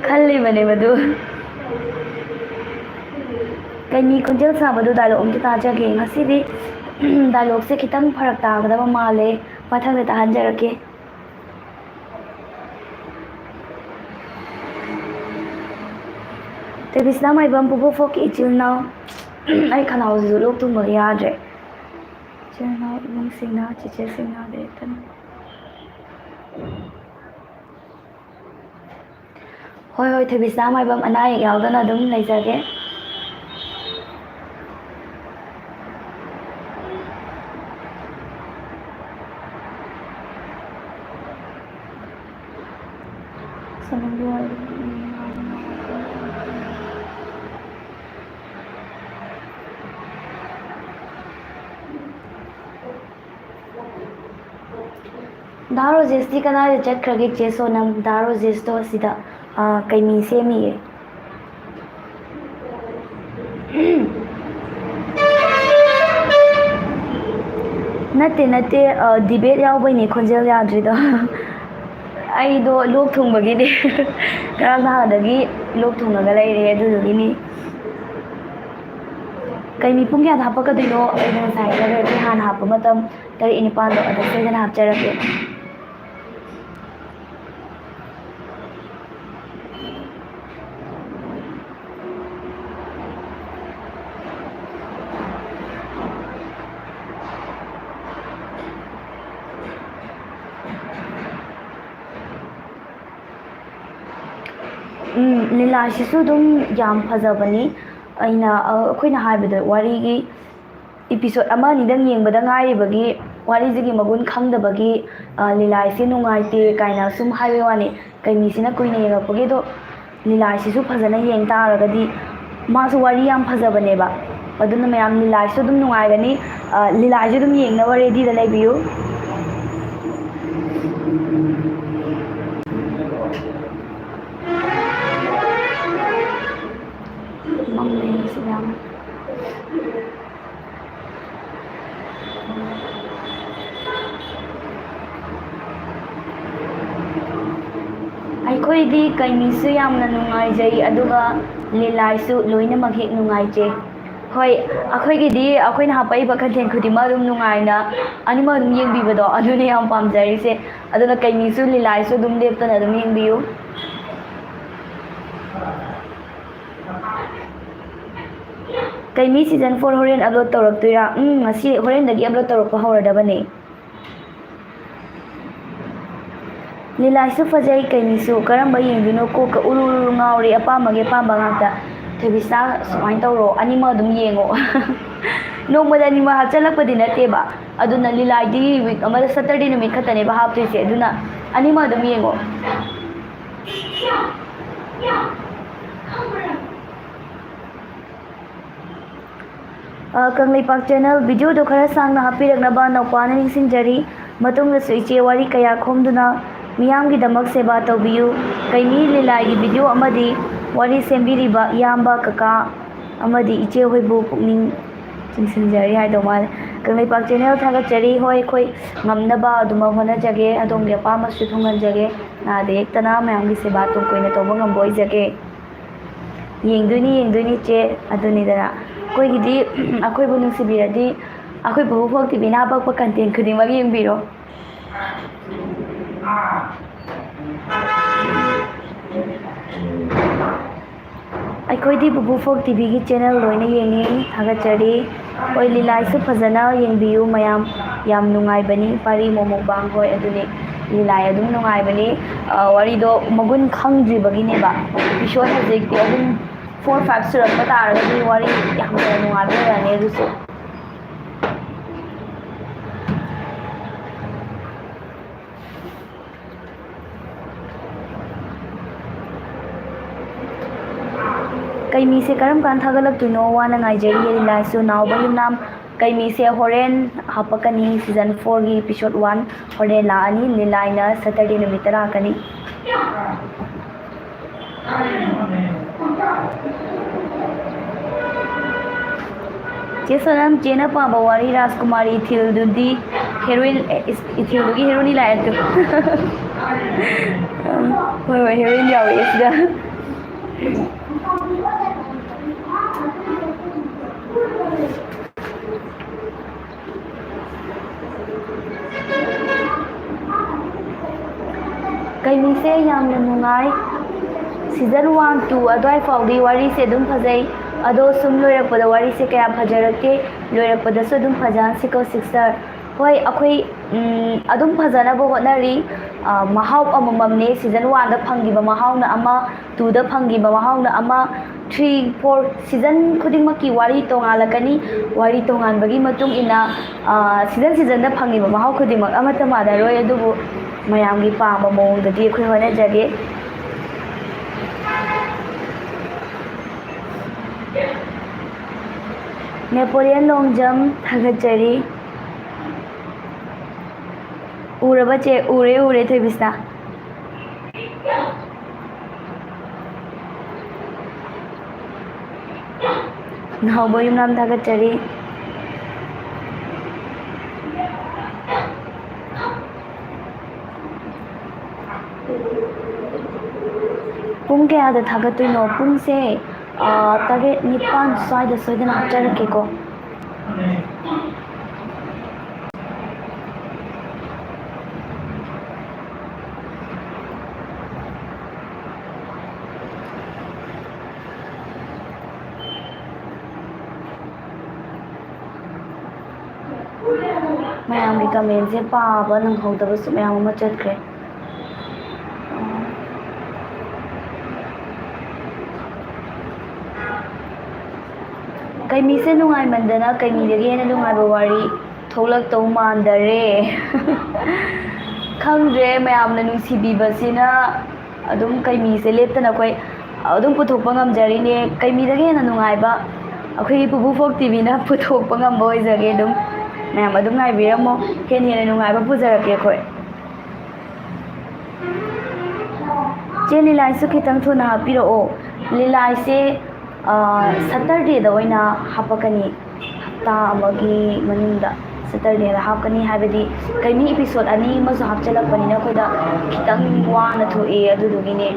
ꯈꯜꯂꯤꯕꯅꯦ ꯃꯗꯨ꯫ ꯀꯩꯃꯤ ꯈꯣꯟꯖꯦꯜ ꯁꯥꯕꯗꯨ dialogue ꯑꯝꯇ ꯇꯥꯖꯒꯦ꯫ ꯉꯁꯤꯗꯤ dialogue ꯁꯦ ꯈꯤꯇꯪ ꯐꯔꯛ ꯇꯥꯒꯗꯕ ꯃꯥꯜꯂꯦ꯫ ꯃꯊꯪꯗ ꯇꯥꯍꯟꯖꯔꯛꯀꯦ꯫ ꯊꯣꯏꯕꯤꯁꯅꯥ ꯃꯥꯏꯕꯝ ꯄꯨꯕꯨ ꯐꯣꯛꯀꯤ ꯏꯆꯤꯜ ꯏꯅꯥꯎ꯫ ꯑꯩ ꯈꯅꯥꯎꯁꯤꯁꯨ ꯂꯣꯛ ꯊꯨꯡꯕꯒꯤ ꯌꯥꯗ꯭ꯔꯦ꯫ ꯏꯆꯤꯜ ꯏꯅꯥꯎ ꯏꯕꯨꯡꯁꯤꯡꯅ ꯆꯤꯆꯦꯁꯤꯡꯅ ꯂꯦꯛꯇꯅ꯫ ꯍꯣꯏ, ꯍꯣꯏ, ꯊꯣꯏꯕꯤꯁꯅꯥ ꯃꯥꯏꯕꯝ ꯑꯅꯥ ꯑꯌꯦꯛ ꯌꯥꯎꯗꯅ ꯑꯗꯨꯝ ꯂꯩꯖꯒꯦ꯫ ꯗꯥ ꯔꯣꯖꯦꯁꯇꯤ ꯀꯗꯥꯏꯗ ꯆꯠꯈ꯭ꯔꯒꯦ, ꯆꯦ ꯁꯣꯅꯝ? ꯗꯥ ꯔꯣꯖꯦꯁꯇꯣ ꯑꯁꯤꯗ, ꯑ, ꯀꯩꯃꯤ ꯁꯦꯝꯃꯤꯌꯦ꯫ ꯅꯠꯇꯦ, ꯅꯠꯇꯦ, ꯑ, debate ꯌꯥꯎꯕꯩꯅꯦ ꯈꯣꯟꯖꯦꯜ ꯌꯥꯗ꯭ꯔꯤꯗꯣ꯫ ꯑꯩꯗꯣ ꯂꯣꯛ ꯊꯨꯡꯕꯒꯤꯅꯦ꯫ ꯉꯔꯥꯡ ꯅꯍꯥꯟꯗꯒꯤ ꯂꯣꯛ ꯊꯨꯡꯉꯒ ꯂꯩꯔꯦ, ꯑꯗꯨꯗꯨꯒꯤꯅꯤ꯫ ꯀꯩ ꯃꯤ ꯄꯨꯡ ꯀꯌꯥꯗ ꯍꯥꯞꯄꯛꯀꯗꯣꯏꯅꯣ? ꯑꯩꯅ ꯉꯁꯥꯏ ꯈꯔ ꯍꯥꯟꯅ ꯍꯥꯞꯄ ꯃꯇꯝ ꯇꯔꯦꯠ ꯅꯤꯄꯥꯟꯗꯣ ꯑꯗ ꯁꯣꯏꯗꯅ ꯍꯥꯞꯆꯔꯛꯀꯦ꯫ ꯎꯝ, ꯂꯤꯂꯥꯁꯤꯁꯨ ꯑꯗꯨꯝ ꯌꯥꯝ ꯐꯖꯕꯅꯤ꯫ ꯑꯩꯅ, ꯑ, ꯑꯩꯈꯣꯏꯅ ꯍꯥꯏꯕꯗ ꯋꯥꯔꯤꯒꯤ episode ꯑꯃ ꯑꯅꯤꯗꯪ ꯌꯦꯡꯕꯗ ꯉꯥꯏꯔꯤꯕꯒꯤ ꯋꯥꯔꯤꯁꯤꯒꯤ ꯃꯒꯨꯟ ꯈꯪꯗꯕꯒꯤ, ꯑ, ꯂꯤꯂꯥꯁꯤ ꯅꯨꯡꯉꯥꯏꯇꯦ ꯀꯥꯏꯅ ꯁꯨꯝ ꯍꯥꯏꯕꯩ ꯋꯥꯅꯤ꯫ ꯀꯩꯃꯤꯁꯤꯅ ꯀꯨꯏꯅ ꯌꯦꯡꯉꯛꯄꯒꯤ, ꯑꯗꯣ ꯂꯤꯂꯥꯁꯤꯁꯨ ꯐꯖꯅ ꯌꯦꯡ ꯇꯥꯔꯒꯗꯤ ꯃꯥꯁꯨ ꯋꯥꯔꯤ ꯌꯥꯝ ꯐꯖꯕꯅꯦꯕ꯫ ꯑꯗꯨꯅ ꯃꯌꯥꯝ ꯂꯤꯂꯥꯁꯤꯁꯨ ꯑꯗꯨꯝ ꯅꯨꯡꯉꯥꯏꯒꯅꯤ꯫ ꯑ, ꯂꯤꯂꯥꯁꯤꯁꯨ ꯑꯗꯨꯝ ꯌꯦꯡꯅꯕ readyꯗ ꯂꯩꯕꯤꯌꯨ꯫ ꯃꯝꯃꯦ ꯉꯁꯤ ꯌꯥꯝ꯫ ꯑꯩꯈꯣꯏꯗꯤ ꯀꯩꯃꯤꯁꯨ ꯌꯥꯝꯅ ꯅꯨꯡꯉꯥꯏꯖꯩ, ꯑꯗꯨꯒ ꯂꯤꯂꯥꯏꯁꯨ ꯂꯣꯏꯅꯃꯛ ꯍꯦꯛ ꯅꯨꯡꯉꯥꯏꯖꯩ꯫ ꯍꯣꯏ, ꯑꯩꯈꯣꯏꯒꯤꯗꯤ ꯑꯩꯈꯣꯏꯅ ꯍꯥꯞꯄꯛꯏꯕ content ꯈꯨꯗꯤꯡꯃꯛ ꯑꯗꯨꯝ ꯅꯨꯡꯉꯥꯏꯅ ꯑꯅꯤꯃꯛ ꯑꯗꯨꯝ ꯌꯦꯡꯕꯤꯕꯗꯣ, ꯑꯗꯨꯅ ꯌꯥꯝ ꯄꯥꯝꯖꯔꯤꯁꯦ꯫ ꯑꯗꯨꯅ ꯀꯩꯃꯤꯁꯨ ꯂꯤꯂꯥꯏꯁꯨ ꯑꯗꯨꯝ ꯂꯦꯞꯇꯅ ꯑꯗꯨꯝ ꯌꯦꯡꯕꯤꯌꯨ꯫ ꯀꯩꯃꯤ season four ꯍꯣꯔꯦꯟ upload ꯇꯧꯔꯛꯇꯣꯏꯔꯥ? ꯎꯝ, ꯉꯁꯤ ꯍꯣꯔꯦꯟꯗꯒꯤ upload ꯇꯧꯔꯛꯄ ꯍꯧꯔꯗꯕꯅꯦ꯫ ꯂꯤꯂꯥꯏꯁꯨ ꯐꯖꯩ, ꯀꯩꯃꯤꯁꯨ꯫ ꯀꯔꯝꯕ ꯌꯦꯡꯗꯣꯏꯅꯣ? ꯀꯣꯛꯀ ꯎꯔꯨ ꯎꯔꯨ ꯉꯥꯎꯔꯦ, ꯑꯄꯥꯝꯕꯒꯤ ꯑꯄꯥꯝꯕ ꯉꯥꯛꯇ꯫ ꯊꯣꯏꯕꯤꯆꯥ, ꯁꯨꯃꯥꯏꯅ ꯇꯧꯔꯣ, ꯑꯅꯤꯃꯛ ꯑꯗꯨꯝ ꯌꯦꯡꯉꯣ꯫ ꯅꯣꯡꯃꯗ ꯑꯅꯤꯃꯛ ꯍꯥꯞꯆꯜꯂꯛꯄꯗꯤ ꯅꯠꯇꯦꯕ, ꯑꯗꯨꯅ ꯂꯤꯂꯥꯏꯗꯤ week ꯑꯃꯗ Saturday ꯅꯨꯃꯤꯠ ꯈꯛꯇꯅꯦꯕ ꯍꯥꯞꯇꯣꯏꯁꯦ, ꯑꯗꯨꯅ ꯑꯅꯤꯃꯛ ꯑꯗꯨꯝ ꯌꯦꯡꯉꯣ꯫ ꯑ, ꯀꯪꯂꯩꯄꯥꯛ channel videoꯗꯣ ꯈꯔ ꯁꯥꯡꯅ ꯍꯥꯞꯄꯤꯔꯛꯅꯕ ꯅꯧꯄꯥꯅ ꯅꯤꯡꯁꯤꯡꯖꯔꯤ꯫ ꯃꯇꯨꯡꯗꯁꯨ ꯏꯆꯦ ꯋꯥꯔꯤ ꯀꯌꯥ ꯈꯣꯝꯗꯨꯅ ꯃꯤꯌꯥꯝꯒꯤꯗꯃꯛ ꯁꯦꯕꯥ ꯇꯧꯕꯤꯌꯨ꯫ ꯀꯩꯃꯤ ꯂꯤꯂꯥꯒꯤ video ꯑꯃꯗꯤ ꯋꯥꯔꯤ ꯁꯦꯝꯕꯤꯔꯤꯕ ꯏꯌꯥꯝꯕ, ꯀꯀꯥ ꯑꯃꯗꯤ ꯏꯆꯦ ꯍꯣꯏꯕꯨ ꯄꯨꯛꯅꯤꯡ ꯆꯤꯡꯁꯤꯟꯖꯔꯤ ꯍꯥꯏꯗꯧ ꯃꯥꯜꯂꯦ꯫ ꯀꯪꯂꯩꯄꯥꯛ ꯆꯦꯅꯦꯜ ꯊꯥꯒꯠꯆꯔꯤ꯫ ꯍꯣꯏ, ꯑꯩꯈꯣꯏ ꯉꯝꯅꯕ ꯑꯗꯨꯃꯛ ꯍꯣꯠꯅꯖꯒꯦ꯫ ꯑꯗꯣꯝꯒꯤ ꯑꯄꯥꯝꯕꯁꯨ ꯊꯨꯡꯍꯟꯖꯒꯦ꯫ ꯅꯥꯗ ꯌꯦꯛꯇꯅ ꯃꯌꯥꯝꯒꯤ ꯁꯦꯕꯥ ꯇꯨꯡ ꯀꯣꯏꯅ ꯇꯧꯕ ꯉꯝꯕ ꯑꯣꯏꯖꯒꯦ꯫ ꯌꯦꯡꯗꯣꯏꯅꯤ, ꯌꯦꯡꯗꯣꯏꯅꯤ ꯏꯆꯦ꯫ ꯑꯗꯨꯅꯤꯗꯅ ꯑꯩꯈꯣꯏꯒꯤꯗꯤ, ꯑꯩꯈꯣꯏꯕꯨ ꯅꯨꯡꯁꯤꯕꯤꯔꯗꯤ ꯑꯩꯈꯣꯏ ꯕꯨꯕꯣꯛ ꯐꯣꯛ ꯇꯤꯚꯤꯅ ꯍꯥꯄꯛꯄ content ꯈꯨꯗꯤꯡꯃꯛ ꯌꯦꯡꯕꯤꯔꯣ꯫ ꯑꯩꯈꯣꯏꯗꯤ ꯕꯨꯕꯨ ꯐꯣꯛ ꯇꯤꯚꯤꯒꯤ ꯆꯦꯅꯦꯜ ꯂꯣꯏꯅ ꯌꯦꯡꯉꯤ, ꯊꯥꯒꯠꯆꯔꯤ꯫ ꯍꯣꯏ, ꯂꯤꯂꯥꯏꯁꯨ ꯐꯖꯅ ꯌꯦꯡꯕꯤꯌꯨ ꯃꯌꯥꯝ, ꯌꯥꯝ ꯅꯨꯡꯉꯥꯏꯕꯅꯤ ꯄꯥꯔꯤ ꯃꯣꯃꯣꯛꯕꯥꯡ꯫ ꯍꯣꯏ, ꯑꯗꯨꯅꯤ, ꯂꯤꯂꯥꯏ ꯑꯗꯨꯝ ꯅꯨꯡꯉꯥꯏꯕꯅꯤ꯫ ꯑ, ꯋꯥꯔꯤꯗꯣ ꯃꯒꯨꯟ ꯈꯪꯗ꯭ꯔꯤꯕꯒꯤꯅꯦꯕ꯫ Episode ꯍꯧꯖꯤꯛꯇꯤ ꯑꯍꯨꯝ, four, five ꯁꯨꯔꯛꯄ ꯇꯥꯔꯒꯗꯤ ꯋꯥꯔꯤ ꯌꯥꯝ ꯍꯦꯟꯅ ꯅꯨꯡꯉꯥꯏꯕ ꯑꯣꯏꯔꯅꯤ ꯑꯗꯨꯁꯨ꯫ ꯀꯩꯃꯤꯁꯦ ꯀꯔꯝ ꯀꯥꯟ ꯊꯥꯒꯠꯂꯛꯇꯣꯏꯅꯣ? ꯋꯥꯅ ꯉꯥꯏꯖꯔꯤꯌꯦ ꯂꯤꯂꯥꯁꯨ꯫ ꯅꯥꯎꯕ ꯌꯨꯝꯅꯥꯝ, ꯀꯩꯃꯤꯁꯦ ꯍꯣꯔꯦꯟ ꯍꯥꯄꯛꯀꯅꯤ꯫ Season fourꯒꯤ episode one ꯍꯣꯔꯦꯟ ꯂꯥꯛꯑꯅꯤ꯫ ꯂꯤꯂꯥꯏꯅ Saturday ꯅꯨꯃꯤꯠꯇ ꯂꯥꯛꯀꯅꯤ꯫ ꯆꯦ ꯁꯣꯅꯝ, ꯆꯦꯅ ꯄꯥꯕ ꯋꯥꯔꯤ ꯔꯥꯖꯀꯨꯃꯥꯔꯤ ꯏꯊꯤꯜꯗꯨꯗꯤ heroine, ꯑꯦ, ꯏꯁ-, ꯏꯊꯤꯜꯗꯨꯒꯤ heroine ꯂꯥꯛꯑꯦ ꯇꯨ꯫ ꯍꯣꯏ, ꯍꯣꯏ, heroine ꯌꯥꯎꯔꯛꯑꯦ ꯁꯤꯗ꯫ ꯀꯩꯅꯤꯁꯦ ꯌꯥꯝꯅ ꯅꯨꯡꯉꯥꯏ꯫ Season one, two ꯑꯗꯨꯋꯥꯏ ꯐꯥꯎꯗꯤ ꯋꯥꯔꯤꯁꯦ ꯑꯗꯨꯝ ꯐꯖꯩ꯫ ꯑꯗꯣ ꯁꯨꯝ ꯂꯣꯏꯔꯛꯄꯗ ꯋꯥꯔꯤꯁꯦ ꯀꯌꯥ ꯐꯖꯔꯛꯇꯦ꯫ ꯂꯣꯏꯔꯛꯄꯗꯁꯨ ꯑꯗꯨꯝ ꯐꯖꯍꯟꯁꯤꯀꯣ sister꯫ ꯍꯣꯏ, ꯑꯩꯈꯣꯏ, ꯎꯝ, ꯑꯗꯨꯝ ꯐꯖꯅꯕ ꯍꯣꯠꯅꯔꯤ꯫ ꯑ, ꯃꯍꯥꯎ ꯑꯃꯃꯝꯅꯦ꯫ Season oneꯗ ꯐꯪꯈꯤꯕ ꯃꯍꯥꯎꯅ ꯑꯃ, twoꯗ ꯐꯪꯈꯤꯕ ꯃꯍꯥꯎꯅ ꯑꯃ, three, four season ꯈꯨꯗꯤꯡꯃꯛꯀꯤ ꯋꯥꯔꯤ ꯇꯣꯉꯥꯜꯂꯛꯀꯅꯤ꯫ ꯋꯥꯔꯤ ꯇꯣꯉꯥꯟꯕꯒꯤ ꯃꯇꯨꯡ ꯏꯟꯅ, ꯑ, season seasonꯗ ꯐꯪꯉꯤꯕ ꯃꯍꯥꯎ ꯈꯨꯗꯤꯡꯃꯛ ꯑꯃꯠꯇ ꯃꯥꯟꯅꯔꯣꯏ, ꯑꯗꯨꯕꯨ ꯃꯌꯥꯝꯒꯤ ꯄꯥꯝꯕ ꯃꯑꯣꯡꯗꯗꯤ ꯑꯩꯈꯣꯏ ꯍꯣꯠꯅꯖꯒꯦ꯫ ꯅꯦꯄꯣꯂꯤꯌꯟ ꯂꯣꯡꯖꯝ, ꯊꯥꯒꯠꯆꯔꯤ꯫ ꯎꯔꯕ ꯆꯦ? ꯎꯔꯦ, ꯎꯔꯦ, ꯊꯣꯏꯕꯤꯁꯅꯥ꯫ ꯅꯍꯥꯎꯕ ꯌꯨꯝꯅꯥꯝ, ꯊꯥꯒꯠꯆꯔꯤ꯫ ꯀꯌꯥꯗ ꯊꯥꯒꯠꯇꯣꯏꯅꯣ? ꯄꯨꯡꯁꯦ, ꯑ, ꯇꯔꯦꯠ, ꯅꯤꯄꯥꯟ ꯁ꯭ꯋꯥꯏꯗ ꯁꯣꯏꯗꯅ ꯍꯥꯞꯆꯔꯛꯀꯦꯀꯣ꯫ ꯃꯌꯥꯝꯒꯤ comment ꯁꯦ ꯄꯥꯕ ꯅꯪꯍꯧꯗꯕꯁꯨ ꯃꯌꯥꯝ ꯑꯃ ꯆꯠꯈ꯭ꯔꯦ꯫ ꯀꯩꯃꯤꯁꯦ ꯅꯨꯡꯉꯥꯏꯃꯟꯗꯅ ꯀꯩꯃꯤꯗꯒꯤ ꯍꯦꯟꯅ ꯅꯨꯡꯉꯥꯏꯕ ꯋꯥꯔꯤ ꯊꯣꯛꯂꯛꯇꯧ ꯃꯥꯟꯗꯔꯦ꯫ ꯈꯪꯗ꯭ꯔꯦ, ꯃꯌꯥꯝꯅ ꯅꯨꯡꯁꯤꯕꯤꯕꯁꯤꯅ ꯑꯗꯨꯝ ꯀꯩꯃꯤꯁꯦ ꯂꯦꯞꯇꯅ ꯑꯩꯈꯣꯏ ꯑꯗꯨꯝ ꯄꯨꯊꯣꯛꯄ ꯉꯝꯖꯔꯤꯅꯦ꯫ ꯀꯩꯃꯤꯗꯒꯤ ꯍꯦꯟꯅ ꯅꯨꯡꯉꯥꯏꯕ ꯑꯩꯈꯣꯏꯒꯤ ꯄꯨꯕꯨ ꯐꯣꯛ ꯇꯤꯚꯤꯅ ꯄꯨꯊꯣꯛꯄ ꯉꯝꯕ ꯑꯣꯏꯖꯒꯦ꯫ ꯑꯗꯨꯝ ꯃꯌꯥꯝ ꯑꯗꯨꯝ ꯉꯥꯏꯕꯤꯔꯝꯃꯣ, ꯍꯦꯟꯅ ꯍꯦꯟꯅ ꯅꯨꯡꯉꯥꯏꯕ ꯄꯨꯖꯔꯛꯀꯦ ꯑꯩꯈꯣꯏ꯫ ꯆꯦ ꯂꯤꯂꯥꯏꯁꯨ ꯈꯤꯇꯪ ꯊꯨꯅ ꯍꯥꯞꯄꯤꯔꯛꯑꯣ꯫ ꯂꯤꯂꯥꯏꯁꯦ, ꯑ, Saturday ꯗ ꯑꯣꯏꯅ ꯍꯥꯞꯄꯛꯀꯅꯤ꯫ ꯍꯞꯇꯥ ꯑꯃꯒꯤ ꯃꯅꯨꯡꯗ Saturday ꯗ ꯍꯥꯞꯀꯅꯤ, ꯍꯥꯏꯕꯗꯤ ꯀꯩꯃꯤ episode ꯑꯅꯤ ꯑꯃꯁꯨ ꯍꯥꯞꯆꯤꯜꯂꯛꯄꯅꯤꯅ ꯑꯩꯈꯣꯏꯗ ꯈꯤꯇꯪ ꯋꯥꯅ ꯊꯣꯛꯑꯦ, ꯑꯗꯨꯗꯨꯒꯤꯅꯦ꯫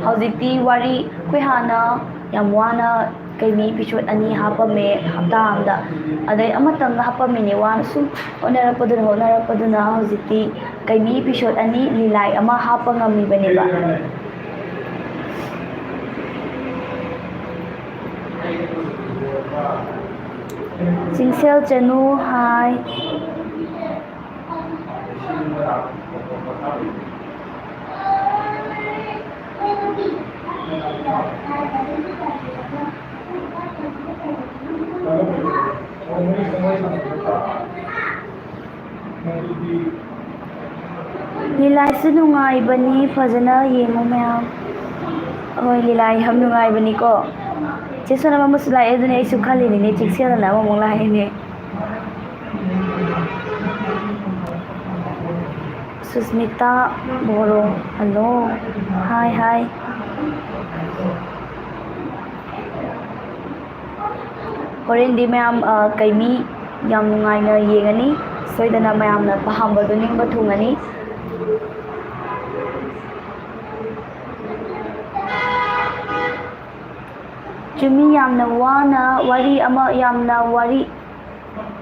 ꯍꯧꯖꯤꯛꯇꯤ ꯋꯥꯔꯤ ꯑꯩꯈꯣꯏ ꯍꯥꯟꯅ ꯌꯥꯝ ꯋꯥꯅ ꯀꯩꯃꯤ episode ꯑꯅꯤ ꯍꯥꯞꯄꯝꯃꯦ ꯍꯞꯇꯥ ꯑꯃꯗ, ꯑꯗꯩ ꯑꯃꯇꯪꯒ ꯍꯥꯞꯄꯝꯃꯤꯅꯦ, ꯋꯥꯅ ꯁꯨꯝ ꯍꯣꯠꯅꯔꯛꯄꯗꯨꯅ ꯍꯣꯠꯅꯔꯛꯄꯗꯨꯅ ꯍꯧꯖꯤꯛꯇꯤ ꯀꯩꯃꯤ episode ꯑꯅꯤ ꯂꯤꯂꯥꯏ ꯑꯃ ꯍꯥꯞꯄ ꯉꯝꯃꯤꯕꯅꯦꯕ꯫ ꯆꯤꯡꯁꯦꯜ ꯆꯅꯨ, ꯍꯥꯏ꯫ ꯂꯤꯂꯥꯏꯁꯨ ꯅꯨꯡꯉꯥꯏꯕꯅꯤ, ꯐꯖꯅ ꯌꯦꯡꯉꯨ ꯃꯌꯥꯝ꯫ ꯍꯣꯏ, ꯂꯤꯂꯥ ꯌꯥꯝ ꯅꯨꯡꯉꯥꯏꯕꯅꯤꯀꯣ꯫ ꯆꯦ ꯁꯣꯅꯝ ꯑꯃꯁꯨ ꯂꯥꯛꯑꯦ, ꯑꯗꯨꯅꯦ ꯑꯩꯁꯨ ꯈꯜꯂꯤꯅꯤꯅꯦ, ꯆꯤꯛꯁꯦꯜ ꯑꯅ ꯑꯃꯃꯨꯛ ꯂꯥꯛꯑꯦꯅꯦ꯫ ꯁꯨꯁꯃꯤꯇꯥ ꯕꯣꯔꯣ, hello꯫ ꯍꯥꯏ, ꯍꯥꯏ꯫ ꯍꯣꯔꯦꯟꯗꯤ ꯃꯌꯥꯝ, ꯑ, ꯀꯩꯃꯤ ꯌꯥꯝ ꯅꯨꯡꯉꯥꯏꯅ ꯌꯦꯡꯉꯅꯤ꯫ ꯁꯣꯏꯗꯅ ꯃꯌꯥꯝꯅ ꯄꯥꯍꯝꯕꯗꯨ ꯅꯤꯡꯕ ꯊꯨꯡꯉꯅꯤ꯫ ꯆꯨꯝꯃꯤ, ꯌꯥꯝꯅ ꯋꯥꯅ ꯋꯥꯔꯤ ꯑꯃ, ꯌꯥꯝꯅ ꯋꯥꯔꯤ,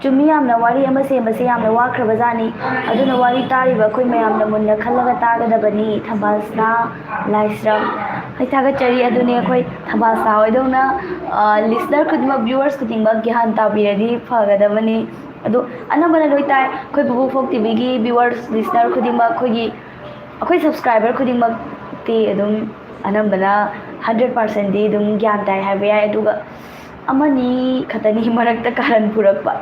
ꯆꯨꯝꯃꯤ, ꯌꯥꯝꯅ ꯋꯥꯔꯤ ꯑꯃ ꯁꯦꯝꯕꯁꯦ ꯌꯥꯝꯅ ꯋꯥꯈ꯭ꯔꯕꯖꯥꯠꯅꯤ꯫ ꯑꯗꯨꯅ ꯋꯥꯔꯤ ꯇꯥꯔꯤꯕ ꯑꯩꯈꯣꯏ ꯃꯌꯥꯝꯅ ꯃꯨꯟꯅ ꯈꯜꯂꯒ ꯇꯥꯒꯗꯕꯅꯤ꯫ ꯊꯝꯕꯥꯜꯁꯅꯥ ꯂꯥꯏꯁ꯭ꯔꯝ꯫ ꯍꯣꯏ, ꯊꯥꯒꯠꯆꯔꯤ꯫ ꯑꯗꯨꯅꯦ, ꯑꯩꯈꯣꯏ ꯊꯝꯕꯥꯜꯁꯅꯥ ꯍꯣꯏꯗꯧꯅ, ꯑ, listener ꯈꯨꯗꯤꯡꯃꯛ, viewers ꯈꯨꯗꯤꯡꯃꯛ ꯒ꯭ꯌꯥꯟ ꯇꯥꯕꯤꯔꯗꯤ ꯐꯒꯗꯕꯅꯤ꯫ ꯑꯗꯣ ꯑꯅꯝꯕꯅ ꯂꯣꯏ ꯇꯥꯏ꯫ ꯑꯩꯈꯣꯏ ꯄꯨꯄꯨ ꯐꯣꯛ ꯇꯤꯚꯤꯒꯤ viewers, listener ꯈꯨꯗꯤꯡꯃꯛ, ꯑꯩꯈꯣꯏꯒꯤ, ꯑꯩꯈꯣꯏ subscriber ꯈꯨꯗꯤꯡꯃꯛꯇꯤ ꯑꯗꯨꯝ ꯑꯅꯝꯕꯅ hundred percentꯗꯤ ꯑꯗꯨꯝ ꯒ꯭ꯌꯥꯟ ꯇꯥꯏ ꯍꯥꯏꯕ ꯌꯥꯏ꯫ ꯑꯗꯨꯒ ꯑꯃꯅꯤ ꯈꯛꯇꯅꯤ ꯃꯔꯛꯇ ꯀꯥꯔꯟ ꯄꯨꯔꯛꯄ꯫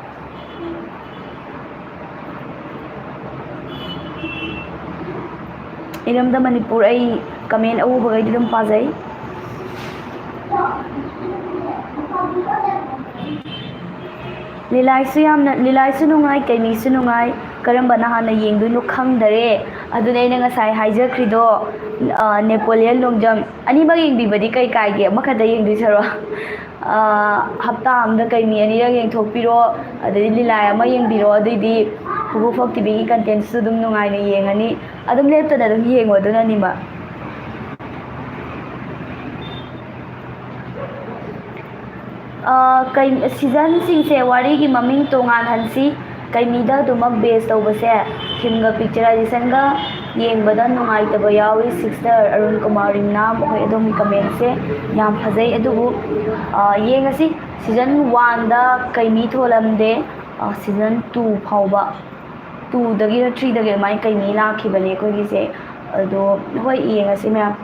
ꯏꯔꯝꯗꯝ ꯃꯅꯤꯄꯨꯔ, ꯑꯩ comment ꯑꯎꯕꯈꯩꯗꯤ ꯑꯗꯨꯝ ꯄꯥꯖꯩ꯫ ꯂꯤꯂꯥꯏꯁꯨ ꯌꯥꯝꯅ, ꯂꯤꯂꯥꯏꯁꯨ ꯅꯨꯡꯉꯥꯏ, ꯀꯩꯃꯤꯁꯨ ꯅꯨꯡꯉꯥꯏ, ꯀꯔꯝꯕꯅ ꯍꯥꯟꯅ ꯌꯦꯡꯗꯣꯏꯅꯣ ꯈꯪꯗꯔꯦ꯫ ꯑꯗꯨꯅꯦ ꯑꯩꯅ ꯉꯁꯥꯏ ꯍꯥꯏꯖꯈ꯭ꯔꯤꯗꯣ, ꯑ, ꯅꯦꯄꯣꯂꯤꯌꯟ ꯂꯣꯡꯖꯝ꯫ ꯑꯅꯤꯃꯛ ꯌꯦꯡꯕꯤꯕꯗꯤ ꯀꯩ ꯀꯥꯏꯒꯦ? ꯑꯃꯈꯛꯇ ꯌꯦꯡꯗꯣꯏ ꯁꯔꯨꯛ꯫ ꯑ, ꯍꯞꯇꯥ ꯑꯃꯗ ꯀꯩꯃꯤ ꯑꯅꯤꯔꯛ ꯌꯦꯡꯊꯣꯛꯄꯤꯔꯣ, ꯑꯗꯩꯗꯤ ꯂꯤꯂꯥꯏ ꯑꯃ ꯌꯦꯡꯕꯤꯔꯣ, ꯑꯗꯨꯏꯗꯤ ꯄꯨꯄꯨ ꯐꯣꯛ ꯇꯤꯚꯤꯒꯤ contentꯁꯨ ꯑꯗꯨꯝ ꯅꯨꯡꯉꯥꯏꯅ ꯌꯦꯡꯉꯅꯤ꯫ ꯑꯗꯨꯝ ꯂꯦꯞꯇꯅ ꯑꯗꯨꯝ ꯌꯦꯡꯉꯣ, ꯑꯗꯨꯅ ꯑꯅꯤꯃꯛ꯫ ꯑ, ꯀꯩ, seasonꯁꯤꯡꯁꯦ ꯋꯥꯔꯤꯒꯤ ꯃꯃꯤꯡ ꯇꯣꯉꯥꯟꯍꯟꯁꯤ꯫ ꯀꯩꯃꯤꯗ ꯑꯗꯨꯃꯛ base ꯇꯧꯕꯁꯦ filmꯒ picturizationꯒ ꯌꯦꯡꯕꯗ ꯅꯨꯡꯉꯥꯏꯇꯕ ꯌꯥꯎꯏ꯫ Sister ꯑꯔꯨꯟ ꯀꯨꯃꯥꯔ ꯔꯤꯡꯅꯥꯝ, ꯍꯣꯏ, ꯑꯗꯣꯝꯒꯤ commentꯁꯦ ꯌꯥꯝ ꯐꯖꯩ꯫ ꯑꯗꯨꯕꯨ, ꯑ, ꯌꯦꯡꯉꯁꯤ꯫ Season oneꯗ ꯀꯩꯃꯤ ꯊꯣꯛꯂꯝꯗꯦ꯫ ꯑ, season two ꯐꯥꯎꯕ, twoꯗꯒꯤꯔ threeꯗꯒꯤ ꯑꯗꯨꯃꯥꯏꯅ ꯀꯩꯃꯤ ꯂꯥꯛꯈꯤꯕꯅꯦ ꯑꯩꯈꯣꯏꯒꯤꯁꯦ꯫ ꯑꯗꯣ ꯍꯣꯏ, ꯌꯦꯡꯉꯁꯤ ꯃꯌꯥꯝ꯫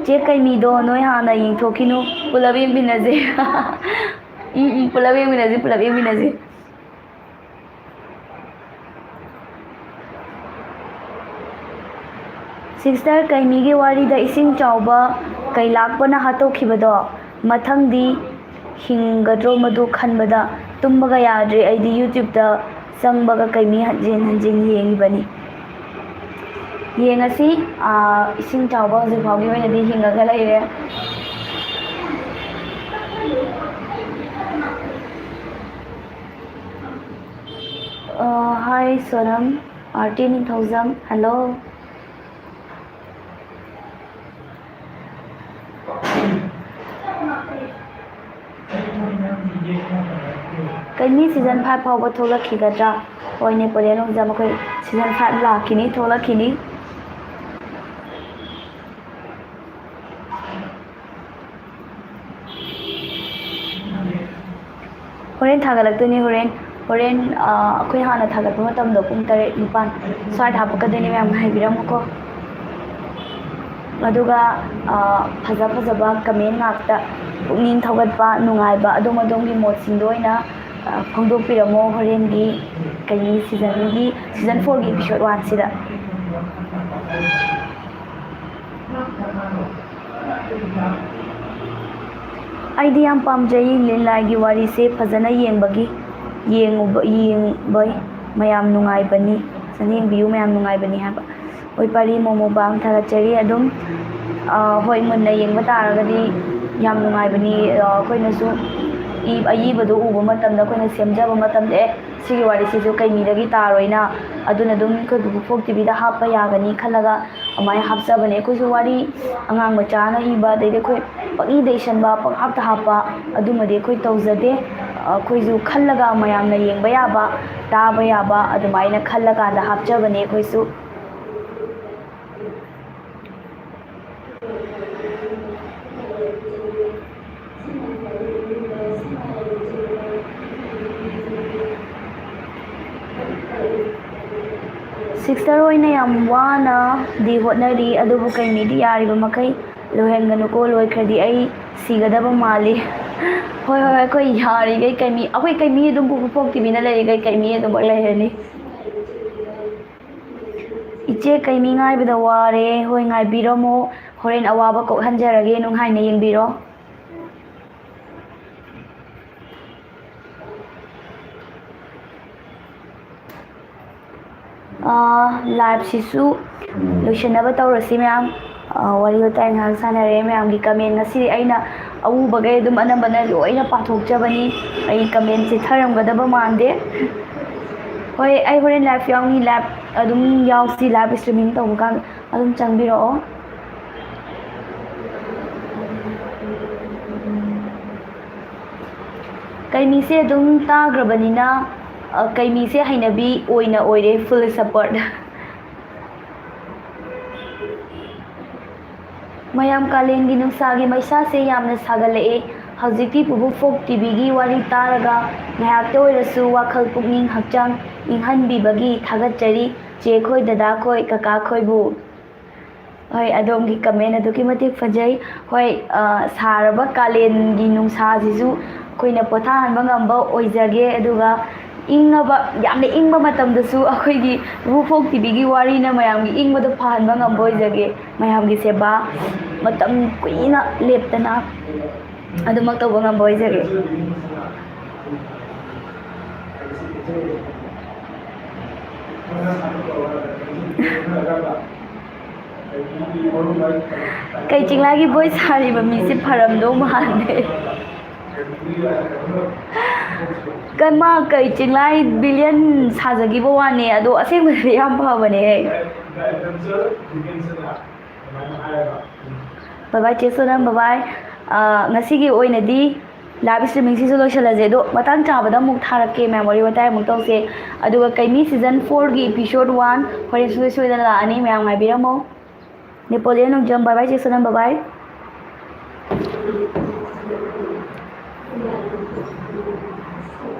ꯆꯦ ꯀꯩꯃꯤꯗꯣ ꯅꯣꯏ ꯍꯥꯟꯅ ꯌꯦꯡꯊꯣꯛꯈꯤꯅꯨ, ꯄꯨꯂꯞ ꯌꯦꯡꯃꯤꯟꯅꯁꯦ꯫ ꯎꯝ, ꯎꯝ, ꯄꯨꯂꯞ ꯌꯦꯡꯃꯤꯟꯅꯁꯦ, ꯄꯨꯂꯞ ꯌꯦꯡꯃꯤꯟꯅꯁꯦ꯫ Sister, ꯀꯩꯃꯤꯒꯤ ꯋꯥꯔꯤꯗ ꯏꯁꯤꯡ ꯆꯥꯎꯕ ꯀꯩ ꯂꯥꯛꯄꯅ ꯍꯥꯠꯇꯣꯛꯈꯤꯕꯗꯣ, ꯃꯊꯪꯗꯤ ꯍꯤꯡꯒꯗ꯭ꯔꯣ ꯃꯗꯨ ꯈꯟꯕꯗ ꯇꯨꯝꯕꯒ ꯌꯥꯗ꯭ꯔꯦ꯫ ꯑꯩꯗꯤ YouTubeꯇ ꯆꯪꯕꯒ ꯀꯩꯃꯤ ꯍꯟꯖꯤꯟ ꯍꯟꯖꯤꯟ ꯌꯦꯡꯉꯤꯕꯅꯤ꯫ ꯌꯦꯡꯉꯁꯤ, ꯑꯥ, ꯏꯁꯤꯡ ꯆꯥꯎꯕ ꯍꯧꯖꯤꯛ ꯐꯥꯎꯒꯤ ꯑꯣꯏꯅꯗꯤ ꯍꯤꯡꯉꯒ ꯂꯩꯔꯦ꯫ Hi Sonam, Aarti Ningthoujam, hello. ꯀꯩꯅꯤ season five ꯐꯥꯎꯕ ꯊꯣꯛꯂꯛꯈꯤꯒꯗ꯭ꯔꯥ? ꯍꯣꯏ, ꯅꯦꯄꯣꯂꯤꯌꯟ ꯂꯣꯡꯖꯝ, ꯑꯩꯈꯣꯏ season five ꯂꯥꯛꯈꯤꯅꯤ, ꯊꯣꯛꯂꯛꯈꯤꯅꯤ꯫ ꯍꯣꯔꯦꯟ ꯊꯥꯒꯠꯂꯛꯇꯣꯏꯅꯤ꯫ ꯍꯣꯔꯦꯟ, ꯍꯣꯔꯦꯟ, ꯑ, ꯑꯩꯈꯣꯏ ꯍꯥꯟꯅ ꯊꯥꯒꯠꯄ ꯃꯇꯝꯗꯣ ꯄꯨꯡ ꯇꯔꯦꯠ, ꯅꯤꯄꯥꯟ ꯁ꯭ꯋꯥꯏꯗ ꯍꯥꯞꯄꯛꯀꯗꯣꯏꯅꯤ꯫ ꯃꯌꯥꯝ ꯉꯥꯏꯕꯤꯔꯝꯃꯨꯀꯣ꯫ ꯑꯗꯨꯒ, ꯑ, ꯐꯖ ꯐꯖꯕ comment ꯉꯥꯛꯇ, ꯄꯨꯛꯅꯤꯡ ꯊꯧꯒꯠꯄ, ꯅꯨꯡꯉꯥꯏꯕ, ꯑꯗꯣꯝ ꯑꯗꯣꯝꯒꯤ ꯃꯣꯠꯁꯤꯡꯗꯣ ꯑꯣꯏꯅ, ꯑ, ꯐꯣꯡꯗꯣꯛꯄꯤꯔꯝꯃꯣ ꯍꯣꯔꯦꯟꯒꯤ ꯀꯩꯅꯤ season ꯒꯤ, season four ꯒꯤ episode one ꯁꯤꯗ꯫ ꯑꯩꯗꯤ ꯌꯥꯝ ꯄꯥꯝꯖꯩ ꯂꯤꯂꯥꯒꯤ ꯋꯥꯔꯤꯁꯦ ꯐꯖꯅ ꯌꯦꯡꯕꯒꯤ, ꯌꯦꯡꯉꯨꯕ-, ꯌꯦꯡꯕꯩ ꯃꯌꯥꯝ ꯅꯨꯡꯉꯥꯏꯕꯅꯤ, ꯐꯖꯅ ꯌꯦꯡꯕꯤꯌꯨ, ꯃꯌꯥꯝ ꯅꯨꯡꯉꯥꯏꯕꯅꯤ ꯍꯥꯏꯕ꯫ ꯍꯣꯏ, ꯄꯥꯔꯤ ꯃꯣꯃꯣꯕꯥꯡ ꯊꯥꯒꯠꯆꯔꯤ꯫ ꯑꯗꯨꯝ, ꯑ, ꯍꯣꯏ, ꯃꯨꯟꯅ ꯌꯦꯡꯕ ꯇꯥꯔꯒꯗꯤ ꯌꯥꯝ ꯅꯨꯡꯉꯥꯏꯕꯅꯤ꯫ ꯑ, ꯑꯩꯈꯣꯏꯅꯁꯨ ꯏ-, ꯑꯏꯕꯗꯣ ꯎꯕ ꯃꯇꯝꯗ ꯑꯩꯈꯣꯏꯅ ꯁꯦꯝꯖꯕ ꯃꯇꯝꯗ, "ꯑꯦ, ꯁꯤꯒꯤ ꯋꯥꯔꯤꯁꯤꯁꯨ ꯀꯩ ꯃꯤꯗꯒꯤ ꯇꯥꯔꯣꯏꯅ?" ꯑꯗꯨꯅ ꯑꯗꯨꯝ ꯑꯩꯈꯣꯏ ꯄꯨꯄꯨ ꯐꯣꯛ ꯇꯤꯚꯤꯗ ꯍꯥꯞꯄ ꯌꯥꯒꯅꯤ ꯈꯜꯂꯒ ꯑꯗꯨꯃꯥꯏꯅ ꯍꯥꯞꯆꯕꯅꯦ꯫ ꯑꯩꯈꯣꯏꯁꯨ ꯋꯥꯔꯤ ꯑꯉꯥꯡ ꯃꯆꯥꯅ ꯏꯕ, ꯑꯗꯩꯗꯤ ꯑꯩꯈꯣꯏ ꯄꯪꯏꯗ ꯏꯁꯟꯕ, ꯄꯪꯍꯥꯞꯇ ꯍꯥꯞꯄ, ꯑꯗꯨꯃꯗꯤ ꯑꯩꯈꯣꯏ ꯇꯧꯖꯗꯦ꯫ ꯑꯩꯈꯣꯏꯁꯨ ꯈꯜꯂꯒ ꯃꯌꯥꯝꯅ ꯌꯦꯡꯕ ꯌꯥꯕ, ꯇꯥꯕ ꯌꯥꯕ ꯑꯗꯨꯃꯥꯏꯅ ꯈꯜꯂꯀꯥꯟꯗ ꯍꯥꯞꯆꯕꯅꯦ ꯑꯩꯈꯣꯏꯁꯨ꯫ Sister ꯍꯣꯏꯅ ꯌꯥꯝ ꯋꯥꯅꯗꯤ ꯍꯣꯠꯅꯔꯤ, ꯑꯗꯨꯕꯨ ꯀꯩꯃꯤꯗꯤ ꯌꯥꯔꯤꯕ ꯃꯈꯩ ꯂꯣꯏꯍꯟꯒꯅꯨꯀꯣ, ꯂꯣꯏꯈ꯭ꯔꯗꯤ ꯑꯩ ꯁꯤꯒꯗꯕ ꯃꯥꯜꯂꯤ꯫ ꯍꯣꯏ, ꯍꯣꯏ, ꯑꯩꯈꯣꯏ ꯌꯥꯔꯤꯈꯩ ꯀꯩꯃꯤ, ꯑꯩꯈꯣꯏ ꯀꯩꯃꯤ ꯑꯗꯨꯝ ꯄꯨꯄꯨ ꯐꯣꯛ ꯇꯤꯚꯤꯅ ꯂꯩꯔꯤꯈꯩ ꯀꯩꯃꯤ ꯑꯗꯨꯃꯛ ꯂꯩꯔꯅꯤ꯫ ꯏꯆꯦ, ꯀꯩꯃꯤ ꯉꯥꯏꯕꯗ ꯋꯥꯔꯦ꯫ ꯍꯣꯏ, ꯉꯥꯏꯕꯤꯔꯝꯃꯣ, ꯍꯣꯔꯦꯟ ꯑꯋꯥꯕ ꯀꯣꯛꯍꯟꯖꯔꯒꯦ, ꯅꯨꯡꯉꯥꯏꯅ ꯌꯦꯡꯕꯤꯔꯣ꯫ ꯑꯥ, live ꯁꯤꯁꯨ ꯂꯣꯏꯁꯤꯟꯅꯕ ꯇꯧꯔꯁꯤ ꯃꯌꯥꯝ꯫ ꯑꯥ, ꯋꯥꯔꯤ ꯋꯥꯇꯥꯏ ꯉꯥꯏꯍꯥꯛ ꯁꯥꯟꯅꯔꯦ꯫ ꯃꯌꯥꯝꯒꯤ comment ꯉꯁꯤꯗꯤ ꯑꯩꯅ ꯑꯎꯕꯈꯩ ꯑꯗꯨꯝ ꯑꯅꯝꯕꯅ ꯂꯣꯏꯅ ꯄꯥꯊꯣꯛꯆꯕꯅꯤ꯫ ꯑꯩ comment ꯆꯤꯠꯊꯔꯝꯒꯗꯕ ꯃꯥꯟꯗꯦ꯫ ꯍꯣꯏ, ꯑꯩ ꯍꯣꯔꯦꯟ ꯂꯥꯏꯐ ꯌꯥꯎꯅꯤ, ꯂꯥꯏꯐ ꯑꯗꯨꯝ ꯌꯥꯎꯁꯤ, ꯂꯥꯏꯐ ꯏꯁꯇ꯭ꯔꯤꯃꯤꯡ ꯇꯧꯕ ꯀꯥꯟꯗ ꯑꯗꯨꯝ ꯆꯪꯕꯤꯔꯛꯑꯣ꯫ ꯀꯩꯃꯤꯁꯦ ꯑꯗꯨꯝ ꯇꯥꯈ꯭ꯔꯕꯅꯤꯅ, ꯑ, ꯀꯩꯃꯤꯁꯦ ꯍꯩꯅꯕꯤ ꯑꯣꯏꯅ ꯑꯣꯏꯔꯦ, ꯐꯨꯜ ꯁꯞꯄꯣꯔꯠ꯫ ꯃꯌꯥꯝ, ꯀꯥꯂꯦꯟꯒꯤ ꯅꯨꯡꯁꯥꯒꯤ ꯃꯩꯁꯥꯁꯦ ꯌꯥꯝꯅ ꯁꯥꯒꯠꯂꯛꯑꯦ꯫ ꯍꯧꯖꯤꯛꯇꯤ ꯄꯨꯕꯨ ꯐꯣꯛ ꯇꯤꯚꯤꯒꯤ ꯋꯥꯔꯤ ꯇꯥꯔꯒ ꯉꯥꯏꯍꯥꯛꯇ ꯑꯣꯏꯔꯁꯨ ꯋꯥꯈꯜ, ꯄꯨꯛꯅꯤꯡ, ꯍꯛꯆꯥꯡ ꯏꯪꯍꯟꯕꯤꯕꯒꯤ ꯊꯥꯒꯠꯆꯔꯤ, ꯆꯦ ꯈꯣꯏ, ꯗꯗꯥ ꯈꯣꯏ, ꯀꯀꯥ ꯈꯣꯏꯕꯨ꯫ ꯍꯣꯏ, ꯑꯗꯣꯝꯒꯤ ꯀꯃꯦꯟ ꯑꯗꯨꯛꯀꯤ ꯃꯇꯤꯛ ꯐꯖꯩ꯫ ꯍꯣꯏ, ꯑ, ꯁꯥꯔꯕ ꯀꯥꯂꯦꯟꯒꯤ ꯅꯨꯡꯁꯥꯁꯤꯁꯨ ꯑꯩꯈꯣꯏꯅ ꯄꯣꯊꯥꯍꯟꯕ ꯉꯝꯕ ꯑꯣꯏꯖꯒꯦ, ꯑꯗꯨꯒ ꯏꯪꯉꯕ, ꯌꯥꯝꯅ ꯏꯪꯕ ꯃꯇꯝꯗꯁꯨ ꯑꯩꯈꯣꯏꯒꯤ ꯄꯨꯕꯨ ꯐꯣꯛ ꯇꯤꯚꯤꯒꯤ ꯋꯥꯔꯤꯅ ꯃꯌꯥꯝꯒꯤ ꯏꯪꯕꯗꯣ ꯐꯍꯟꯕ ꯉꯝꯕ ꯑꯣꯏꯖꯒꯦ꯫ ꯃꯌꯥꯝꯒꯤ ꯁꯦꯕꯥ ꯃꯇꯝ ꯀꯨꯏꯅ ꯂꯦꯞꯇꯅ ꯑꯗꯨꯃꯛ ꯇꯧꯕ ꯉꯝꯕ ꯑꯣꯏꯖꯒꯦ꯫ ꯀꯩ ꯆꯤꯡꯂꯥꯒꯤ ꯕꯣꯏ ꯁꯥꯔꯤꯕ ꯃꯤꯁꯦ ꯐꯔꯝꯗꯧ ꯃꯥꯟꯗꯦ꯫ ꯀꯩ ꯃꯥ ꯀꯩ ꯆꯤꯡꯂꯥꯏ ꯕꯤꯂꯤꯌꯟ ꯁꯥꯖꯈꯤꯕ ꯋꯥꯅꯦ, ꯑꯗꯣ ꯑꯁꯦꯡꯕꯗꯗꯤ ꯌꯥꯝ ꯐꯕꯅꯦꯍꯦ꯫ ꯕꯕꯥꯏ ꯆꯦ ꯁꯣꯅꯝ, ꯕꯕꯥꯏ꯫ ꯑ, ꯉꯁꯤꯒꯤ ꯑꯣꯏꯅꯗꯤ ꯂꯥꯏꯚ ꯏꯁꯇ꯭ꯔꯤꯃꯤꯡꯁꯤꯁꯨ ꯂꯣꯏꯁꯤꯜꯂꯁꯦ, ꯑꯗꯣ ꯃꯇꯥꯡ ꯆꯥꯕꯗ ꯑꯃꯨꯛ ꯊꯥꯔꯛꯀꯦ ꯃꯌꯥꯝ, ꯋꯥꯔꯤ ꯋꯥꯇꯥꯏ ꯑꯃꯨꯛ ꯇꯧꯁꯦ꯫ ꯑꯗꯨꯒ ꯀꯩꯃꯤ ꯁꯤꯖꯟ ꯐꯣꯔꯒꯤ ꯏꯄꯤꯁꯣꯗ ꯋꯥꯟ ꯍꯣꯔꯦꯟ ꯁꯨꯡꯁꯣꯏ ꯁꯣꯏꯗꯅ ꯂꯥꯛꯑꯅꯤ, ꯃꯌꯥꯝ ꯉꯥꯏꯕꯤꯔꯝꯃꯣ꯫ ꯅꯦꯄꯣꯂꯤꯌꯟ ꯅꯣꯡꯖꯝ, ꯕꯥꯏ ꯕꯥꯏ ꯆꯦ ꯁꯣꯅꯝ, ꯕꯥꯏ ꯕꯥꯏ꯫